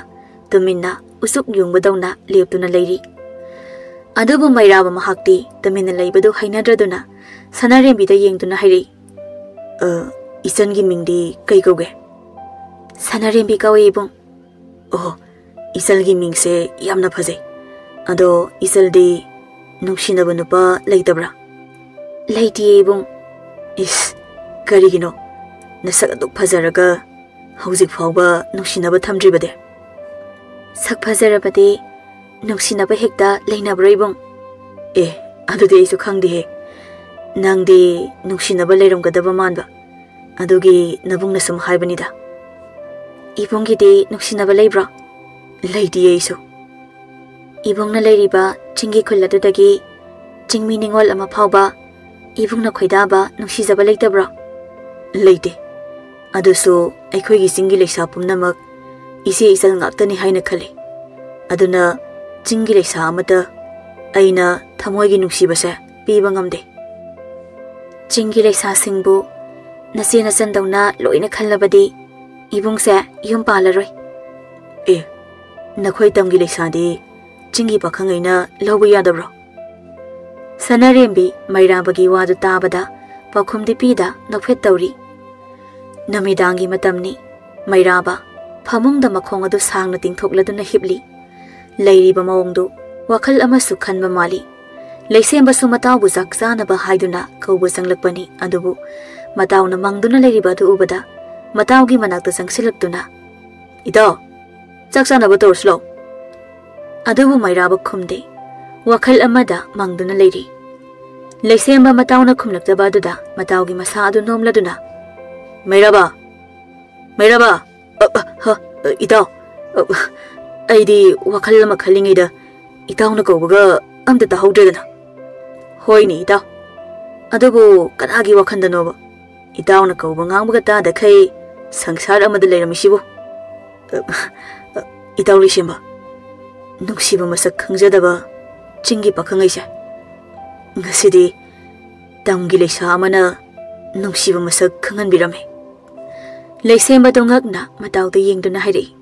ꯇꯨꯃꯤꯟꯅ ꯎꯆꯨꯛ ꯌꯨꯡꯕꯗꯧꯅ ꯂꯦꯞꯇꯨꯅ ꯂꯩꯔꯤ꯫ ꯑꯗꯨꯕꯨ ꯃꯩꯔꯥꯕ ꯃꯍꯥꯛꯇꯤ ꯇꯨꯃꯤꯟꯅ ꯂꯩꯕꯗꯨ ꯍꯩꯅꯗ꯭ꯔꯗꯨꯅ ꯁꯅꯥꯔꯦꯝꯕꯤꯗ ꯌꯦꯡꯗꯨꯅ ꯍꯥꯏꯔꯛꯏ, "ꯑ, ꯏꯆꯟꯒꯤ ꯃꯤꯡꯗꯤ ꯀꯩ ꯀꯧꯒꯦ?" "ꯁꯅꯥꯔꯦꯝꯕꯤ ꯀꯧꯏ, ꯏꯕꯨꯡ꯫" "ꯑꯣ, ꯏꯆꯜꯒꯤ ꯃꯤꯡꯁꯦ ꯌꯥꯝꯅ ꯐꯖꯩ꯫ ꯑꯗꯣ ꯏꯆꯜꯗꯤ ꯅꯨꯡꯁꯤꯅꯕ ꯅꯨꯄꯥ ꯂꯩꯇꯕ꯭ꯔꯥ?" "ꯂꯩꯇꯤꯌꯦ, ꯏꯕꯨꯡ꯫" "ꯏꯁ, ꯀꯔꯤꯒꯤꯅꯣ? ꯅꯁꯛ ꯑꯗꯨꯛ ꯐꯖꯔꯒ ꯍꯧꯖꯤꯛ ꯐꯥꯎꯕ ꯅꯨꯡꯁꯤꯅꯕ ꯊꯝꯗ꯭ꯔꯤꯕꯗꯤ?" "ꯁꯛ ꯐꯖꯔꯕꯗꯤ ꯅꯨꯡꯁꯤꯅꯕ ꯍꯦꯛꯇ ꯂꯩꯅꯕ꯭ꯔꯣ, ꯏꯕꯨꯡ?" "ꯑꯦ, ꯑꯗꯨꯗꯤ ꯑꯩꯁꯨ ꯈꯪꯗꯦꯍꯦ꯫ ꯅꯪꯗꯤ ꯅꯨꯡꯁꯤꯅꯕ ꯂꯩꯔꯝꯒꯗꯕ ꯃꯥꯟꯕ꯫ ꯑꯗꯨꯒꯤ ꯅꯕꯨꯡꯅ ꯁꯨꯝ ꯍꯥꯏꯕꯅꯤꯗ꯫" "ꯏꯕꯨꯡꯒꯤꯗꯤ ꯅꯨꯡꯁꯤꯅꯕ ꯂꯩꯕ꯭ꯔꯣ?" "ꯂꯩꯇꯤꯌꯦ ꯑꯩꯁꯨ꯫" "ꯏꯕꯨꯡꯅ ꯂꯩꯔꯤꯕ ꯆꯤꯡꯒꯤ ꯈꯨꯜ ꯑꯗꯨꯗꯒꯤ ꯆꯤꯡꯃꯤ ꯅꯤꯉꯣꯜ ꯑꯃ ꯐꯥꯎꯕ ꯏꯕꯨꯡꯅ ꯈꯣꯏꯗꯥꯕ, ꯅꯨꯡꯁꯤꯖꯕ ꯂꯩꯇꯕ꯭ꯔꯣ?" "ꯂꯩꯇꯦ꯫ ꯑꯗꯨꯁꯨ ꯑꯩꯈꯣꯏꯒꯤ ꯆꯤꯡꯒꯤ ꯂꯩꯁꯥ ꯄꯨꯝꯅꯃꯛ ꯏꯆꯦ ꯏꯆꯜ ꯉꯥꯛꯇꯅꯤ ꯍꯥꯏꯅ ꯈꯜꯂꯤ꯫ ꯑꯗꯨꯅ ꯆꯤꯡꯒꯤ ꯂꯩꯁꯥ ꯑꯃꯠꯇ ꯑꯩꯅ ꯊꯃꯣꯏꯒꯤ ꯅꯨꯡꯁꯤꯕꯁꯦ ꯄꯤꯕ ꯉꯝꯗꯦ꯫" "ꯆꯤꯡꯒꯤ ꯂꯩꯁꯥꯁꯤꯡꯕꯨ ꯅꯆꯦ ꯅꯆꯟꯗꯧꯅ ꯂꯣꯏꯅ ꯈꯜꯂꯕꯗꯤ ꯏꯕꯨꯡꯁꯦ ꯌꯨꯝ ꯄꯥꯜꯂꯔꯣꯏ꯫" "ꯑꯦ, ꯅꯈꯣꯏ ꯇꯝꯒꯤ ꯂꯩꯁꯥꯗꯤ ꯆꯤꯡꯒꯤ ꯄꯥꯈꯪ ꯑꯩꯅ ꯂꯧꯕ ꯌꯥꯗꯕ꯭ꯔꯣ?" ꯁꯅꯥꯔꯦꯝꯕꯤ ꯃꯩꯔꯥꯕꯒꯤ ꯋꯥꯗꯨ ꯇꯥꯕꯗ ꯄꯥꯎꯈꯨꯝꯗꯤ ꯄꯤꯗ ꯅꯣꯛꯐꯦꯠ ꯇꯧꯔꯤ꯫ ꯅꯨꯃꯤꯗꯥꯡꯒꯤ ꯃꯇꯝꯅꯤ꯫ ꯃꯩꯔꯥꯕ ꯐꯃꯨꯡꯗ ꯃꯈꯣꯡ ꯑꯗꯨ ꯁꯥꯡꯅ ꯇꯤꯡꯊꯣꯛꯂꯗꯨꯅ ꯍꯤꯞꯂꯤ꯫ ꯂꯩꯔꯤꯕ ꯃꯑꯣꯡꯗꯨ ꯋꯥꯈꯜ ꯑꯃꯁꯨ ꯈꯟꯕ ꯃꯥꯜꯂꯤ꯫ ꯂꯩꯁꯦꯝꯕꯁꯨ ꯃꯇꯥꯎꯕꯨ ꯆꯥꯛ ꯆꯥꯅꯕ ꯍꯥꯏꯗꯨꯅ ꯀꯧꯕ ꯆꯪꯂꯛꯄꯅꯤ꯫ ꯑꯗꯨꯕꯨ ꯃꯇꯥꯎꯅ ꯃꯪꯗꯨꯅ ꯂꯩꯔꯤꯕ ꯑꯗꯨ ꯎꯕꯗ ꯃꯇꯥꯎꯒꯤ ꯃꯅꯥꯛꯇ ꯆꯪꯁꯤꯜꯂꯛꯇꯨꯅ, "ꯏꯇꯥꯎ, ꯆꯥꯛ ꯆꯥꯅꯕ ꯇꯧꯔꯁꯤ ꯂꯥꯎ꯫" ꯑꯗꯨꯕꯨ ꯃꯩꯔꯥꯕ ꯈꯨꯝꯗꯦ꯫ ꯋꯥꯈꯜ ꯑꯃꯗ ꯃꯪꯗꯨꯅ ꯂꯩꯔꯤ꯫ ꯂꯩꯁꯦꯝꯕ ꯃꯇꯥꯎꯅ ꯈꯨꯝꯂꯛꯇꯕ ꯑꯗꯨꯗ ꯃꯇꯥꯎꯒꯤ ꯃꯁꯥ ꯑꯗꯨ ꯅꯣꯝꯂꯗꯨꯅ, "ꯃꯩꯔꯥꯕ! ꯃꯩꯔꯥꯕ!" "ꯑ, ꯑ, ꯍ, ꯑ, ꯏꯇꯥꯎ, ꯑ, ꯑꯩꯗꯤ ꯋꯥꯈꯜ ꯑꯃ ꯈꯜꯂꯤꯉꯩꯗ ꯏꯇꯥꯎꯅ ꯀꯧꯕꯒ ꯑꯝꯇ ꯇꯥꯍꯧꯗ꯭ꯔꯦꯗꯅ꯫" "ꯍꯣꯏꯅꯦ ꯏꯇꯥꯎ, ꯑꯗꯨꯕꯨ ꯀꯅꯥꯒꯤ ꯋꯥꯈꯜꯗꯅꯣꯕ? ꯏꯇꯥꯎꯅ ꯀꯧꯕ ꯉꯥꯡꯕꯒ ꯇꯥꯗꯈꯩ ꯁꯪꯁꯥꯔ ꯑꯃꯗ ꯂꯩꯔꯝꯃꯤꯁꯤꯕꯨ?" "ꯑ, ꯑ, ꯏꯇꯥꯎ ꯂꯩꯁꯦꯝꯕ, ꯅꯨꯡꯁꯤꯕ ꯃꯁꯛ ꯈꯪꯖꯗꯕ ꯆꯤꯡꯒꯤ ꯄꯥꯈꯪ ꯑꯩꯁꯦ꯫ ꯉꯁꯤꯗꯤ ꯇꯝꯒꯤ ꯂꯩꯁꯥ ꯑꯃꯅ ꯅꯨꯡꯁꯤꯕ ꯃꯁꯛ ꯈꯪꯍꯟꯕꯤꯔꯝꯃꯤ꯫ ꯂꯩꯁꯦꯝꯕꯗꯣ ꯉꯛꯅ ꯃꯇꯥꯎꯗ ꯌꯦꯡꯗꯨꯅ ꯍꯥꯏꯔꯛꯏ,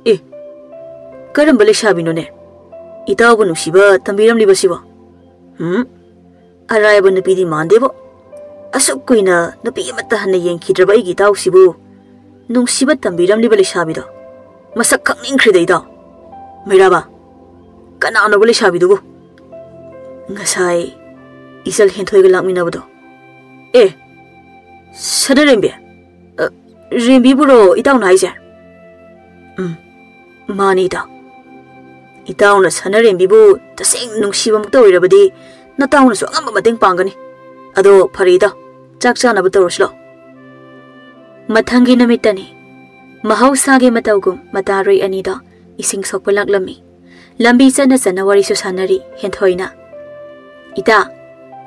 "ꯑꯦ, ꯀꯔꯝꯕ ꯂꯩꯁꯥꯕꯤꯅꯣꯅꯦ ꯏꯇꯥꯎꯕꯨ ꯅꯨꯡꯁꯤꯕ ꯇꯝꯕꯤꯔꯝꯂꯤꯕꯁꯤꯕꯣ? ꯎꯝ, ꯑꯔꯥꯏꯕ ꯅꯨꯄꯤꯗꯤ ꯃꯥꯟꯗꯦꯕꯣ꯫ ꯑꯁꯨꯛ ꯀꯨꯏꯅ ꯅꯨꯄꯤ ꯑꯃꯠꯇ ꯍꯟꯅ ꯌꯦꯡꯈꯤꯗ꯭ꯔꯕ ꯑꯩꯒꯤ ꯏꯇꯥꯎꯁꯤꯕꯨ ꯅꯨꯡꯁꯤꯕ ꯇꯝꯕꯤꯔꯝꯂꯤꯕ ꯂꯩꯁꯥꯕꯤꯗꯣ ꯃꯁꯛ ꯈꯪꯅꯤꯡꯈ꯭ꯔꯦꯗ ꯏꯇꯥꯎ꯫ ꯃꯩꯔꯥꯕ, ꯀꯅꯥꯅꯣꯕ ꯂꯩꯁꯥꯕꯤꯗꯨꯕꯨ?" "ꯉꯁꯥꯏ ꯏꯆꯜ ꯍꯦꯟꯊꯣꯏꯒ ꯂꯥꯛꯃꯤꯟꯅꯕꯗꯣ꯫ ꯑꯦ, ꯁꯅꯥꯔꯦꯝꯕꯤ, ꯑ, ꯔꯦꯝꯕꯤꯕꯨꯔꯣ ꯏꯇꯥꯎꯅ ꯍꯥꯏꯁꯦ?" "ꯎꯝ, ꯃꯥꯅꯤ ꯏꯇꯥꯎ꯫ ꯏꯇꯥꯎꯅ ꯁꯅꯥꯔꯦꯝꯕꯤꯕꯨ ꯇꯁꯦꯡꯅ ꯅꯨꯡꯁꯤꯕꯃꯛꯇ ꯑꯣꯏꯔꯕꯗꯤ ꯅꯇꯥꯎꯅꯁꯨ ꯑꯉꯝꯕ ꯃꯇꯦꯡ ꯄꯥꯡꯒꯅꯤ꯫ ꯑꯗꯣ ꯐꯔꯦ ꯏꯇꯥꯎ, ꯆꯥꯛ ꯆꯥꯅꯕ ꯇꯧꯔꯁꯤꯂꯣ꯫" ꯃꯊꯪꯒꯤ ꯅꯨꯃꯤꯠꯇꯅꯤ꯫ ꯃꯍꯧꯁꯥꯒꯤ ꯃꯇꯧꯒꯨꯝ ꯃꯇꯥꯔꯣꯏ ꯑꯅꯤꯗꯣ ꯏꯁꯤꯡ ꯁꯣꯛꯄ ꯂꯥꯛꯂꯝꯃꯤ꯫ ꯂꯝꯕꯤ ꯆꯠꯅ ꯆꯠꯅ ꯋꯥꯔꯤꯁꯨ ꯁꯥꯟꯅꯔꯤ ꯍꯦꯟꯊꯣꯏꯅ꯫ "ꯏꯇꯥ,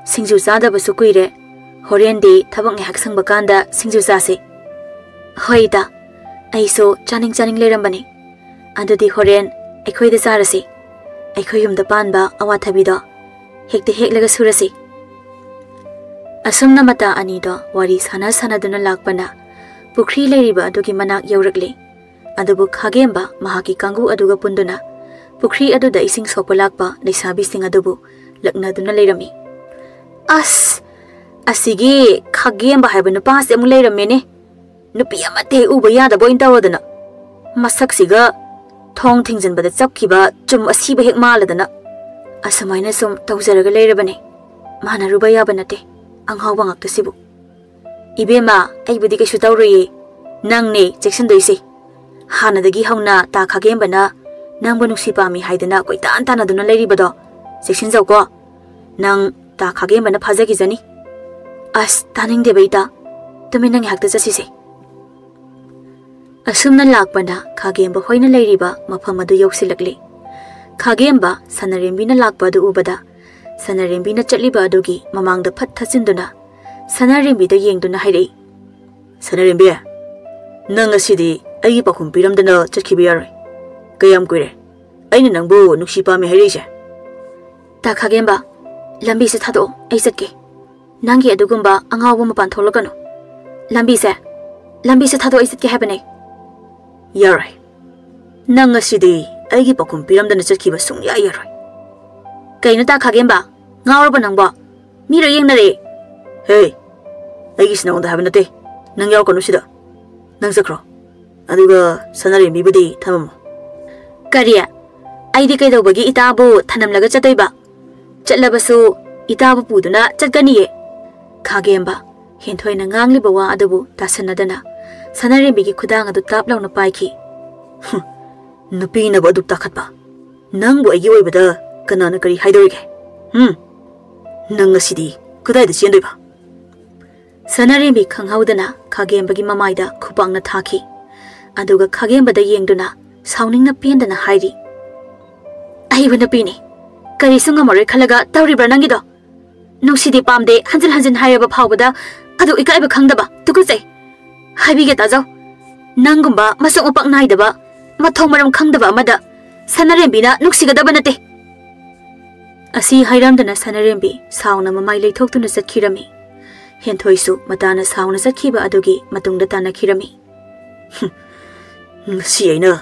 ꯁꯤꯡꯖꯨ ꯆꯥꯗꯕꯁꯨ ꯀꯨꯏꯔꯦ꯫ ꯍꯣꯔꯦꯟꯗꯤ ꯊꯕꯛ ꯉꯥꯏꯍꯥꯛ ꯁꯪꯕ ꯀꯥꯟꯗ ꯁꯤꯡꯖꯨ ꯆꯥꯁꯦ꯫" "ꯍꯣꯏ ꯏꯇꯥ, ꯑꯩꯁꯨ ꯆꯥꯅꯤꯡ ꯆꯥꯅꯤꯡ ꯂꯩꯔꯝꯕꯅꯤ꯫ ꯑꯗꯨꯗꯤ ꯍꯣꯔꯦꯟ ꯑꯩꯈꯣꯏꯗ ꯆꯥꯔꯁꯤ꯫ ꯑꯩꯈꯣꯏ ꯌꯨꯝꯗ ꯄꯥꯟꯕ ꯑꯋꯥꯊꯕꯤꯗꯣ ꯍꯦꯛꯇ ꯍꯦꯛꯂꯒ ꯁꯨꯔꯁꯤ꯫" ꯑꯁꯨꯝꯅ ꯃꯇꯥ ꯑꯅꯤꯗꯣ ꯋꯥꯔꯤ ꯁꯥꯟꯅ ꯁꯥꯟꯅꯗꯨꯅ ꯂꯥꯛꯄꯅ ꯄꯨꯈ꯭ꯔꯤ ꯂꯩꯔꯤꯕ ꯑꯗꯨꯒꯤ ꯃꯅꯥꯛ ꯌꯧꯔꯛꯂꯤ꯫ ꯑꯗꯨꯕꯨ ꯈꯥꯒꯦꯝꯕ ꯃꯍꯥꯛꯀꯤ ꯀꯥꯡꯕꯨ ꯑꯗꯨꯒ ꯄꯨꯟꯗꯨꯅ ꯄꯨꯈ꯭ꯔꯤ ꯑꯗꯨꯗ ꯏꯁꯤꯡ ꯁꯣꯛꯄ ꯂꯥꯛꯄ ꯂꯩꯁꯥꯕꯤꯁꯤꯡ ꯑꯗꯨꯕꯨ ꯂꯛꯅꯗꯨꯅ ꯂꯩꯔꯝꯃꯤ꯫ "ꯑꯁ, ꯑꯁꯤꯒꯤ ꯈꯥꯒꯦꯝꯕ ꯍꯥꯏꯕ ꯅꯨꯄꯥꯁꯦ ꯑꯃꯨꯛ ꯂꯩꯔꯝꯃꯦꯅꯦ꯫ ꯅꯨꯄꯤ ꯑꯃꯠꯇ ꯍꯦꯛ ꯎꯕ ꯌꯥꯗꯕ ꯑꯣꯏꯅ ꯇꯧꯔꯗꯅ꯫ ꯃꯁꯛꯁꯤꯒ ꯊꯣꯡ ꯊꯤꯡꯖꯤꯟꯕꯗ ꯆꯞꯈꯤꯕ ꯆꯨꯝ ꯑꯁꯤꯕ ꯍꯦꯛ ꯃꯥꯜꯂꯗꯅ꯫ ꯑꯁꯨꯃꯥꯏꯅ ꯁꯨꯝ ꯇꯧꯖꯔꯒ ꯂꯩꯔꯕꯅꯦ꯫ ꯃꯥꯟꯅꯔꯨꯕ ꯌꯥꯕ ꯅꯠꯇꯦ, ꯑꯉꯥꯎꯕ ꯉꯥꯛꯇꯁꯤꯕꯨ꯫ ꯏꯕꯦꯝꯃ, ꯑꯩꯕꯨꯗꯤ ꯀꯩꯁꯨ ꯇꯧꯔꯣꯏꯌꯦ꯫ ꯅꯪꯅꯦ ꯆꯦꯛꯁꯤꯟꯗꯣꯏꯁꯦ꯫ ꯍꯥꯟꯅꯗꯒꯤ ꯍꯧꯅ ꯇꯥ ꯈꯥꯒꯦꯝꯕꯅ ꯅꯪꯕꯨ ꯅꯨꯡꯁꯤ ꯄꯥꯝꯃꯤ ꯍꯥꯏꯗꯅ ꯀꯣꯏꯇꯥꯟ ꯇꯥꯟꯅꯗꯨꯅ ꯂꯩꯔꯤꯕꯗꯣ ꯆꯦꯛꯁꯤꯟꯖꯧꯀꯣ꯫ ꯅꯪ ꯇꯥ ꯈꯥꯒꯦꯝꯕꯅ ꯐꯥꯖꯈꯤꯖꯅꯤ꯫" "ꯑꯁ, ꯇꯥꯅꯤꯡꯗꯦꯕ ꯏꯇꯥ꯫ ꯇꯨꯃꯤꯟꯅ ꯉꯥꯏꯍꯥꯛꯇ ꯆꯠꯁꯤꯁꯦ꯫" ꯑꯁꯨꯝꯅ ꯂꯥꯛꯄꯅ ꯈꯥꯒꯦꯝꯕ ꯍꯣꯏꯅ ꯂꯩꯔꯤꯕ ꯃꯐꯝ ꯑꯗꯨ ꯌꯧꯁꯤꯜꯂꯛꯂꯤ꯫ ꯈꯥꯒꯦꯝꯕ ꯁꯅꯥꯔꯦꯝꯕꯤꯅ ꯂꯥꯛꯄ ꯑꯗꯨ ꯎꯕꯗ ꯁꯅꯥꯔꯦꯝꯕꯤꯅ ꯆꯠꯂꯤꯕ ꯑꯗꯨꯒꯤ ꯃꯃꯥꯡꯗ ꯐꯠ ꯊꯠꯆꯤꯟꯗꯨꯅ ꯁꯅꯥꯔꯦꯝꯕꯤꯗ ꯌꯦꯡꯗꯨꯅ ꯍꯥꯏꯔꯛꯏ, "ꯁꯅꯥꯔꯦꯝꯕꯤ, ꯅꯪ ꯉꯁꯤꯗꯤ ꯑꯩꯒꯤ ꯄꯥꯎꯈꯨꯝ ꯄꯤꯔꯝꯗꯅ ꯆꯠꯈꯤꯕ ꯌꯥꯔꯣꯏ꯫ ꯀꯌꯥꯝ ꯀꯨꯏꯔꯦ ꯑꯩꯅ ꯅꯪꯕꯨ ꯅꯨꯡꯁꯤ ꯄꯥꯝꯃꯤ ꯍꯥꯏꯔꯛꯏꯁꯦ?" ꯇꯥ ꯈꯥꯒꯦꯝꯕ, ꯂꯝꯕꯤꯁꯦ ꯊꯥꯗꯣꯛꯑꯣ, ꯑꯩ ꯆꯠꯀꯦ꯫ ꯅꯪꯒꯤ ꯑꯗꯨꯒꯨꯝꯕ ꯑꯉꯥꯎꯕ ꯃꯄꯥꯟ ꯊꯣꯛꯂꯛꯀꯅꯨ꯫ ꯂꯝꯕꯤꯁꯦ, ꯂꯝꯕꯤꯁꯦ ꯊꯥꯗꯣꯛꯑꯣ, ꯑꯩ ꯆꯠꯀꯦ ꯍꯥꯏꯕꯅꯦ꯫ ꯌꯥꯔꯣꯏ꯫ ꯅꯪ ꯉꯁꯤꯗꯤ ꯑꯩꯒꯤ ꯄꯥꯎꯈꯨꯝ ꯄꯤꯔꯝꯗꯅ ꯆꯠꯈꯤꯕ ꯁꯨꯡꯌꯥ ꯌꯥꯔꯣꯏ꯫ ꯀꯩꯅꯣ ꯇꯥ ꯈꯥꯒꯦꯝꯕ? ꯉꯥꯎꯔꯕꯣ ꯅꯪꯕꯣ? ꯃꯤ ꯂꯣꯏ ꯌꯦꯡꯅꯔꯦ꯫ ꯍꯦ, ꯑꯩꯒꯤꯁꯤ ꯅꯉꯣꯟꯗ ꯍꯥꯏꯕ ꯅꯠꯇꯦ꯫ ꯅꯪ ꯌꯥꯎꯔꯛꯀꯅꯨ ꯁꯤꯗ꯫ ꯅꯪ ꯆꯠꯈ꯭ꯔꯣ꯫ ꯑꯗꯨꯒ ꯁꯅꯥꯔꯦꯝꯕꯤꯕꯨꯗꯤ ꯊꯝꯃꯝꯃꯣ꯫ ꯀꯔꯤ? ꯑꯩꯗꯤ ꯀꯩꯗꯧꯕꯒꯤ ꯏꯇꯥꯕꯨ ꯊꯅꯝꯂꯒ ꯆꯠꯇꯣꯏꯕ? ꯆꯠꯂꯕꯁꯨ ꯏꯇꯥꯕꯨ ꯄꯨꯗꯨꯅ ꯆꯠꯀꯅꯤꯌꯦ꯫ ꯈꯥꯒꯦꯝꯕ, ꯍꯦꯟꯊꯣꯏꯅ ꯉꯥꯡꯂꯤꯕ ꯋꯥ ꯑꯗꯨꯕꯨ ꯇꯥꯁꯟꯅꯗꯅ ꯁꯅꯥꯔꯦꯝꯕꯤꯒꯤ ꯈꯨꯗꯥꯡ ꯑꯗꯨ ꯇꯥꯞ ꯂꯥꯎꯅ ꯄꯥꯏꯈꯤ꯫ "ꯍꯨꯝ, ꯅꯨꯄꯤꯅꯕꯨ ꯑꯗꯨꯛ ꯇꯥꯈꯠꯄ? ꯅꯪꯕꯨ ꯑꯩꯒꯤ ꯑꯣꯏꯕꯗ ꯀꯅꯥꯅ ꯀꯔꯤ ꯍꯥꯏꯗꯧꯔꯤꯒꯦ? ꯍꯨꯝ? ꯅꯪ ꯉꯁꯤꯗꯤ ꯀꯗꯥꯏꯗ ꯆꯦꯟꯗꯣꯏꯕ?" ꯁꯅꯥꯔꯦꯝꯕꯤ ꯈꯪꯍꯧꯗꯅ ꯈꯥꯒꯦꯝꯕꯒꯤ ꯃꯃꯥꯏꯗ ꯈꯨꯄꯥꯛꯅ ꯊꯥꯈꯤ꯫ ꯑꯗꯨꯒ ꯈꯥꯒꯦꯝꯕꯗ ꯌꯦꯡꯗꯨꯅ ꯁꯥꯎꯅꯤꯡꯅ ꯄꯦꯟꯗꯅ ꯍꯥꯏꯔꯤ, "ꯑꯩꯕꯨ ꯅꯨꯄꯤꯅꯤ, ꯀꯔꯤꯁꯨ ꯉꯝꯃꯔꯣꯏ ꯈꯜꯂꯒ ꯇꯧꯔꯤꯕ꯭ꯔꯥ ꯅꯪꯒꯤꯗꯣ? ꯅꯨꯡꯁꯤꯗꯦ ꯄꯥꯝꯗꯦ ꯍꯟꯖꯤꯟ ꯍꯟꯖꯤꯟ ꯍꯥꯏꯔꯕ ꯐꯥꯎꯕꯗ ꯑꯗꯨ ꯏꯀꯥꯏꯕ ꯈꯪꯗꯕ, ꯇꯨꯀꯠꯆꯩ꯫ ꯍꯥꯏꯕꯤꯒꯦ ꯇꯥꯖꯧ, ꯅꯪꯒꯨꯝꯕ ꯃꯁꯛ ꯃꯄꯥꯛ ꯅꯥꯏꯗꯕ, ꯃꯊꯣꯡ ꯃꯔꯝ ꯈꯪꯗꯕ ꯑꯃꯗ ꯁꯅꯥꯔꯦꯝꯕꯤꯅ ꯅꯨꯡꯁꯤꯒꯗꯕ ꯅꯠꯇꯦ꯫" ꯑꯁꯤ ꯍꯥꯏꯔꯝꯗꯅ ꯁꯅꯥꯔꯦꯝꯕꯤ ꯁꯥꯎꯅ ꯃꯃꯥꯏ ꯂꯩꯊꯣꯛꯇꯨꯅ ꯆꯠꯈꯤꯔꯝꯃꯤ꯫ ꯍꯦꯟꯊꯣꯏꯁꯨ ꯃꯇꯥꯅ ꯁꯥꯎꯅ ꯆꯠꯈꯤꯕ ꯑꯗꯨꯒꯤ ꯃꯇꯨꯡꯗ ꯇꯥꯟꯅꯈꯤꯔꯝꯃꯤ꯫ "ꯍꯨꯝ, ꯉꯁꯤ ꯑꯩꯅ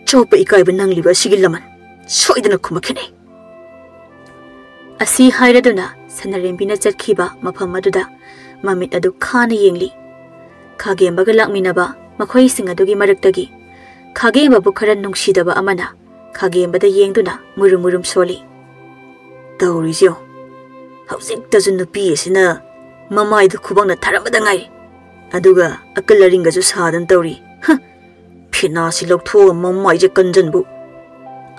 ꯆꯣꯞꯄ ꯏꯀꯥꯏꯕ ꯅꯪꯂꯤꯕ ꯑꯁꯤꯒꯤ ꯂꯃꯟ ꯁꯣꯏꯗꯅ ꯈꯨꯝꯃꯛꯈꯤꯅꯤ꯫" ꯑꯁꯤ ꯍꯥꯏꯔꯗꯨꯅ ꯁꯅꯥꯔꯦꯝꯕꯤꯅ ꯆꯠꯈꯤꯕ ꯃꯐꯝ ꯑꯗꯨꯗ ꯃꯃꯤꯠ ꯑꯗꯨ ꯈꯥꯅ ꯌꯦꯡꯂꯤ꯫ ꯈꯥꯒꯦꯝꯕꯒ ꯂꯥꯛꯃꯤꯟꯅꯕ ꯃꯈꯣꯏꯁꯤꯡ ꯑꯗꯨꯒꯤ ꯃꯔꯛꯇꯒꯤ ꯈꯥꯒꯦꯝꯕꯕꯨ ꯈꯔ ꯅꯨꯡꯁꯤꯗꯕ ꯑꯃꯅ ꯈꯥꯒꯦꯝꯕꯗ ꯌꯦꯡꯗꯨꯅ ꯃꯨꯔꯨꯝ ꯃꯨꯔꯨꯝ ꯁꯣꯜꯂꯤ꯫ "ꯇꯧꯔꯤꯁꯤ ꯌꯦꯡꯉꯨ, ꯍꯧꯖꯤꯛꯇꯁꯨ ꯅꯨꯄꯤ ꯑꯁꯤꯅ ꯃꯃꯥꯏꯗꯨ ꯈꯨꯕꯥꯛꯅ ꯊꯥꯔꯝꯕꯗ ꯉꯥꯏꯔꯤ, ꯑꯗꯨꯒ ꯑꯀꯜ ꯑꯔꯤꯡꯒꯁꯨ ꯁꯥꯗꯅ ꯇꯧꯔꯤ꯫ ꯍ! ꯐꯤꯅꯥꯁꯤ ꯂꯧꯊꯣꯛꯑꯒ ꯃꯃꯥꯏꯁꯦ ꯀꯟꯖꯟꯕꯨ꯫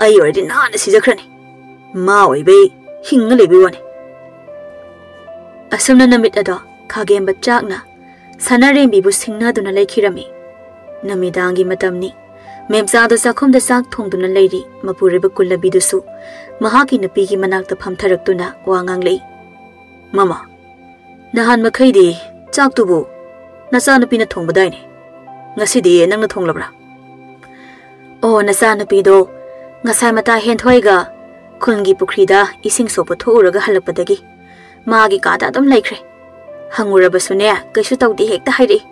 ꯑꯩ ꯑꯣꯏꯔꯗꯤ ꯅꯍꯥꯟꯅ ꯁꯤꯖꯈ꯭ꯔꯅꯤ꯫ ꯃꯥ ꯑꯣꯏꯕꯩ ꯍꯤꯡꯉ ꯂꯩꯕꯩ ꯋꯥꯅꯤ꯫" ꯑꯁꯨꯝꯅ ꯅꯨꯃꯤꯠ ꯑꯗꯣ ꯈꯥꯒꯦꯝꯕ ꯆꯥꯛꯅ ꯁꯅꯥꯔꯦꯝꯕꯤꯕꯨ ꯁꯤꯡꯅꯗꯨꯅ ꯂꯩꯈꯤꯔꯝꯃꯤ꯫ ꯅꯨꯃꯤꯗꯥꯡꯒꯤ ꯃꯇꯝꯅꯤ꯫ ꯃꯦꯝꯆꯥꯗꯨ ꯆꯥꯛꯈꯨꯝꯗ ꯆꯥꯛ ꯊꯣꯡꯗꯨꯅ ꯂꯩꯔꯤ꯫ ꯃꯄꯨꯔꯣꯏꯕ ꯀꯨꯜꯂꯕꯤꯗꯨꯁꯨ ꯃꯍꯥꯛꯀꯤ ꯅꯨꯄꯤꯒꯤ ꯃꯅꯥꯛꯇ ꯐꯝꯊꯔꯛꯇꯨꯅ ꯋꯥ ꯉꯥꯡꯂꯛꯏ꯫ "ꯃꯃꯥ, ꯅꯍꯥꯟ ꯃꯈꯩꯗꯤ ꯆꯥꯛꯇꯨꯕꯨ ꯅꯆꯥꯅꯨꯄꯤꯅ ꯊꯣꯡꯕꯗꯥꯏꯅꯦ? ꯉꯁꯤꯗꯤ ꯅꯪꯅ ꯊꯣꯡꯂꯕ꯭ꯔꯥ?" "ꯑꯣ, ꯅꯆꯥꯅꯨꯄꯤꯗꯣ ꯉꯁꯥꯏ ꯃꯇꯥ ꯍꯦꯟꯊꯣꯏꯒ ꯈꯨꯜꯒꯤ ꯄꯨꯈ꯭ꯔꯤꯗ ꯏꯁꯤꯡ ꯁꯣꯛꯄ ꯊꯣꯛꯎꯔꯒ ꯍꯜꯂꯛꯄꯗꯒꯤ ꯃꯥꯒꯤ ꯀꯥꯗ ꯑꯗꯨꯝ ꯂꯩꯈ꯭ꯔꯦ꯫ ꯍꯪꯉꯨꯔꯕꯁꯨꯅꯦ, ꯀꯩꯁꯨ ꯇꯧꯗꯦ ꯍꯦꯛꯇ ꯍꯥꯏꯔꯛꯏ꯫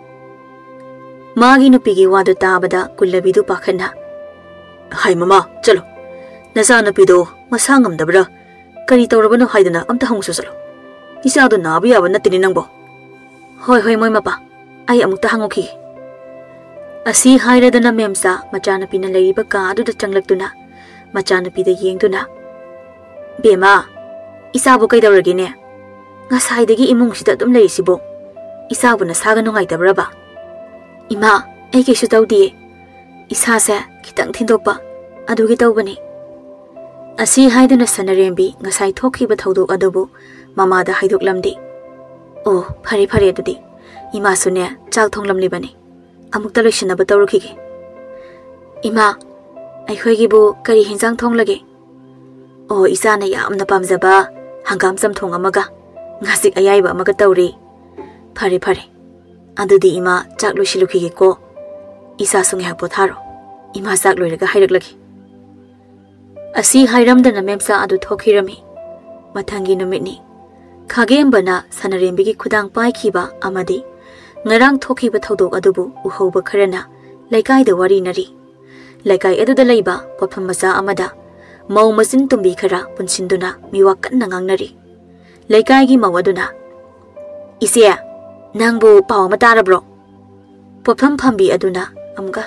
ꯃꯥꯒꯤ ꯅꯨꯄꯤꯒꯤ ꯋꯥꯗꯨ ꯇꯥꯕꯗ ꯀꯨꯜꯂꯕꯤꯗꯨ ꯄꯥꯈꯠꯅ, "ꯍꯥꯏ ꯃꯃꯥ, ꯆꯠꯂꯣ꯫ ꯅꯆꯥꯅꯨꯄꯤꯗꯣ ꯃꯁꯥ ꯉꯝꯗꯕ꯭ꯔꯥ? ꯀꯔꯤ ꯇꯧꯔꯕꯅꯣ ꯍꯥꯏꯗꯅ ꯑꯝꯇ ꯍꯪꯉꯨꯁꯨ ꯆꯠꯂꯣ꯫ ꯏꯆꯥꯗꯣ ꯅꯥꯕ ꯌꯥꯕ ꯅꯠꯇꯦꯅꯦ ꯅꯪꯕꯣ꯫" "ꯍꯣꯏ, ꯍꯣꯏ, ꯃꯣꯏ ꯃꯄꯥ, ꯑꯩ ꯑꯃꯨꯛꯇ ꯍꯪꯉꯨꯈꯤꯒꯦ꯫" ꯑꯁꯤ ꯍꯥꯏꯔꯗꯅ ꯃꯦꯝꯆꯥ ꯃꯆꯥꯅꯨꯄꯤꯅ ꯂꯩꯔꯤꯕ ꯀꯥ ꯑꯗꯨꯗ ꯆꯪꯂꯛꯇꯨꯅ ꯃꯆꯥꯅꯨꯄꯤꯗ ꯌꯦꯡꯗꯨꯅ, "ꯕꯦꯝꯃ, ꯏꯆꯥꯕꯨ ꯀꯩꯗꯧꯔꯒꯦꯅꯦ? ꯉꯁꯥꯏꯗꯒꯤ ꯏꯃꯨꯡꯁꯤꯗ ꯑꯗꯨꯝ ꯂꯩꯔꯤꯁꯤꯕꯣ? ꯏꯆꯥꯕꯨ ꯅꯁꯥꯒ ꯅꯨꯡꯉꯥꯏꯇꯕ꯭ꯔꯕ?" "ꯏꯃꯥ, ꯑꯩ ꯀꯩꯁꯨ ꯇꯧꯗꯤꯌꯦ꯫ ꯏꯁꯥꯁꯦ ꯈꯤꯇꯪ ꯊꯤꯟꯗꯣꯛꯄ, ꯑꯗꯨꯒꯤ ꯇꯧꯕꯅꯤ꯫" ꯑꯁꯤ ꯍꯥꯏꯗꯨꯅ ꯁꯅꯔꯦꯝꯕꯤ ꯉꯁꯥꯏ ꯊꯣꯛꯈꯤꯕ ꯊꯧꯗꯣꯛ ꯑꯗꯨꯕꯨ ꯃꯃꯥꯗ ꯍꯥꯏꯗꯣꯛꯂꯝꯗꯦ꯫ "ꯑꯣ, ꯐꯔꯦ ꯐꯔꯦ, ꯑꯗꯨꯗꯤ ꯏꯃꯥꯁꯨꯅꯦ ꯆꯥꯛ ꯊꯣꯡꯂꯝꯂꯤꯕꯅꯤ꯫ ꯑꯃꯨꯛꯇ ꯂꯣꯏꯁꯤꯟꯅꯕ ꯇꯧꯔꯨꯈꯤꯒꯦ꯫" "ꯏꯃꯥ, ꯑꯩꯈꯣꯏꯒꯤꯕꯨ ꯀꯔꯤ ꯍꯦꯟꯖꯥꯡ ꯊꯣꯡꯂꯒꯦ?" "ꯑꯣ, ꯏꯆꯥꯅ ꯌꯥꯝꯅ ꯄꯥꯝꯖꯕ ꯍꯪꯒꯥꯝ ꯆꯝꯊꯣꯡ ꯑꯃꯒ ꯉꯥꯆꯤꯛ ꯑꯌꯥꯏꯕ ꯑꯃꯒ ꯇꯧꯔꯤ꯫" "ꯐꯔꯦ ꯐꯔꯦ, ꯑꯗꯨꯗꯤ ꯏꯃꯥ ꯆꯥꯛ ꯂꯣꯏꯁꯤꯜꯂꯨꯈꯤꯒꯦꯀꯣ꯫ ꯏꯆꯥꯁꯨ ꯉꯥꯏꯍꯥꯛ ꯄꯣꯊꯥꯔꯣ꯫ ꯏꯃꯥ ꯆꯥꯛ ꯂꯣꯏꯔꯒ ꯍꯥꯏꯔꯛꯂꯒꯦ꯫" ꯑꯁꯤ ꯍꯥꯏꯔꯝꯗꯅ ꯃꯦꯝꯆꯥ ꯑꯗꯨ ꯊꯣꯛꯈꯤꯔꯝꯃꯤ꯫ ꯃꯊꯪꯒꯤ ꯅꯨꯃꯤꯠꯅꯤ꯫ ꯈꯥꯒꯦꯝꯕꯅ ꯁꯅꯔꯦꯝꯕꯤꯒꯤ ꯈꯨꯗꯥꯡ ꯄꯥꯏꯈꯤꯕ ꯑꯃꯗꯤ ꯉꯔꯥꯡ ꯊꯣꯛꯈꯤꯕ ꯊꯧꯗꯣꯛ ꯑꯗꯨꯕꯨ ꯎꯍꯧꯕ ꯈꯔꯅ ꯂꯩꯀꯥꯏꯗ ꯋꯥꯔꯤꯅꯔꯤ꯫ ꯂꯩꯀꯥꯏ ꯑꯗꯨꯗ ꯂꯩꯕ ꯄꯣꯠꯐꯝ ꯃꯆꯥ ꯑꯃꯗ ꯃꯧ ꯃꯆꯤꯟ ꯇꯨꯝꯕꯤ ꯈꯔ ꯄꯨꯟꯁꯤꯟꯗꯨꯅ ꯃꯤꯋꯥ ꯀꯟꯅ ꯉꯥꯡꯅꯔꯤ꯫ ꯂꯩꯀꯥꯏꯒꯤ ꯃꯧ ꯑꯗꯨꯅ, "ꯏꯆꯦ, ꯅꯪꯕꯨ ꯄꯥꯎ ꯑꯃ ꯇꯥꯔꯕ꯭ꯔꯣ?" ꯄꯣꯠꯐꯝ ꯐꯝꯕꯤ ꯑꯗꯨꯅ ꯑꯃꯨꯛꯀ,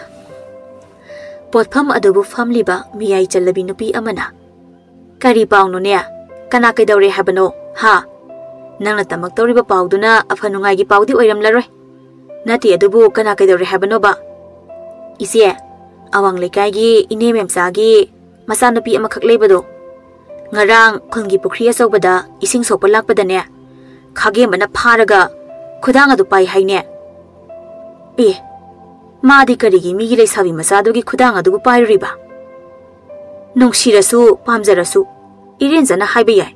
ꯄꯣꯠꯐꯝ ꯑꯗꯨꯕꯨ ꯐꯝꯂꯤꯕ ꯃꯤꯌꯥꯏ ꯆꯜꯂꯕꯤ ꯅꯨꯄꯤ ꯑꯃꯅ, "ꯀꯔꯤ ꯄꯥꯎꯅꯣꯅꯦ? ꯀꯅꯥ ꯀꯩꯗꯧꯔꯦ ꯍꯥꯏꯕꯅꯣ, ꯍꯥ? ꯅꯪꯅ ꯇꯝꯃꯛꯇꯧꯔꯤꯕ ꯄꯥꯎꯗꯨꯅ ꯑꯐ ꯅꯨꯡꯉꯥꯏꯒꯤ ꯄꯥꯎꯗꯤ ꯑꯣꯏꯔꯝꯂꯔꯣꯏ꯫ ꯅꯠꯇꯦ, ꯑꯗꯨꯕꯨ ꯀꯅꯥ ꯀꯩꯗꯧꯔꯦ ꯍꯥꯏꯕꯅꯣꯕ?" "ꯏꯆꯦ, ꯑꯋꯥꯡ ꯂꯩꯀꯥꯏꯒꯤ ꯏꯅꯦ ꯃꯦꯝꯆꯥꯒꯤ ꯃꯆꯥꯅꯨꯄꯤ ꯑꯃꯈꯛ ꯂꯩꯕꯗꯣ, ꯉꯔꯥꯡ ꯈꯨꯜꯒꯤ ꯄꯨꯈ꯭ꯔꯤ ꯑꯆꯧꯕꯗ ꯏꯁꯤꯡ ꯁꯣꯛꯄ ꯂꯥꯛꯄꯗꯅꯦ, ꯈꯥꯒꯦꯝꯕꯅ ꯐꯥꯔꯒ ꯈꯨꯗꯥꯡ ꯑꯗꯨ ꯄꯥꯏ ꯍꯥꯏꯅꯦ꯫" "ꯑꯦ, ꯃꯥꯗꯤ ꯀꯔꯤꯒꯤ ꯃꯤꯒꯤ ꯂꯩꯁꯥꯕꯤ ꯃꯆꯥꯗꯨꯒꯤ ꯈꯨꯗꯥꯡ ꯑꯗꯨꯕꯨ ꯄꯥꯏꯔꯨꯔꯤꯕ? ꯅꯨꯡꯁꯤꯔꯁꯨ ꯄꯥꯝꯖꯔꯁꯨ ꯏꯔꯦꯟꯖꯅ ꯍꯥꯏꯕ ꯌꯥꯏ꯫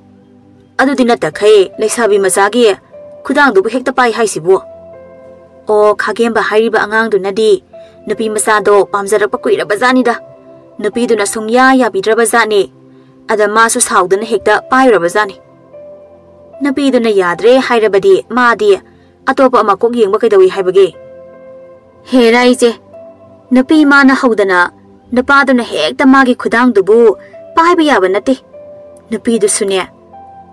ꯑꯗꯨꯗꯤ ꯅꯠꯇꯈꯩ ꯂꯩꯁꯥꯕꯤ ꯃꯆꯥꯒꯤ ꯈꯨꯗꯥꯡꯗꯨꯕꯨ ꯍꯦꯛꯇ ꯄꯥꯏ ꯍꯥꯏꯁꯤꯕꯨ?" "ꯑꯣ, ꯈꯥꯒꯦꯝꯕ ꯍꯥꯏꯔꯤꯕ ꯑꯉꯥꯡꯗꯨꯅꯗꯤ ꯅꯨꯄꯤ ꯃꯆꯥꯗꯣ ꯄꯥꯝꯖꯔꯛꯄ ꯀꯨꯏꯔꯕ ꯖꯥꯠꯅꯤꯗ꯫ ꯅꯨꯄꯤꯗꯨꯅ ꯁꯨꯡꯌꯥ ꯌꯥꯕꯤꯗ꯭ꯔꯕ ꯖꯥꯠꯅꯤ꯫ ꯑꯗ ꯃꯥꯁꯨ ꯁꯥꯎꯗꯅ ꯍꯦꯛꯇ ꯄꯥꯏꯔꯨꯔꯕꯖꯥꯠꯅꯤ꯫ ꯅꯨꯄꯤꯗꯨꯅ ꯌꯥꯗ꯭ꯔꯦ ꯍꯥꯏꯔꯕꯗꯤ ꯃꯥꯗꯤ ꯑꯇꯣꯞꯄ ꯑꯃ ꯀꯣꯛ ꯌꯦꯡꯕ ꯀꯩꯗꯧꯏ ꯍꯥꯏꯕꯒꯦ? ꯍꯦꯔꯥ ꯏꯆꯦ, ꯅꯨꯄꯤ ꯃꯥꯅ ꯍꯧꯗꯅ ꯅꯨꯄꯥꯗꯨꯅ ꯍꯦꯛꯇ ꯃꯥꯒꯤ ꯈꯨꯗꯥꯡꯗꯨꯕꯨ ꯄꯥꯏꯕ ꯌꯥꯕ ꯅꯠꯇꯦ꯫ ꯅꯨꯄꯤꯗꯨꯁꯨꯅꯦ,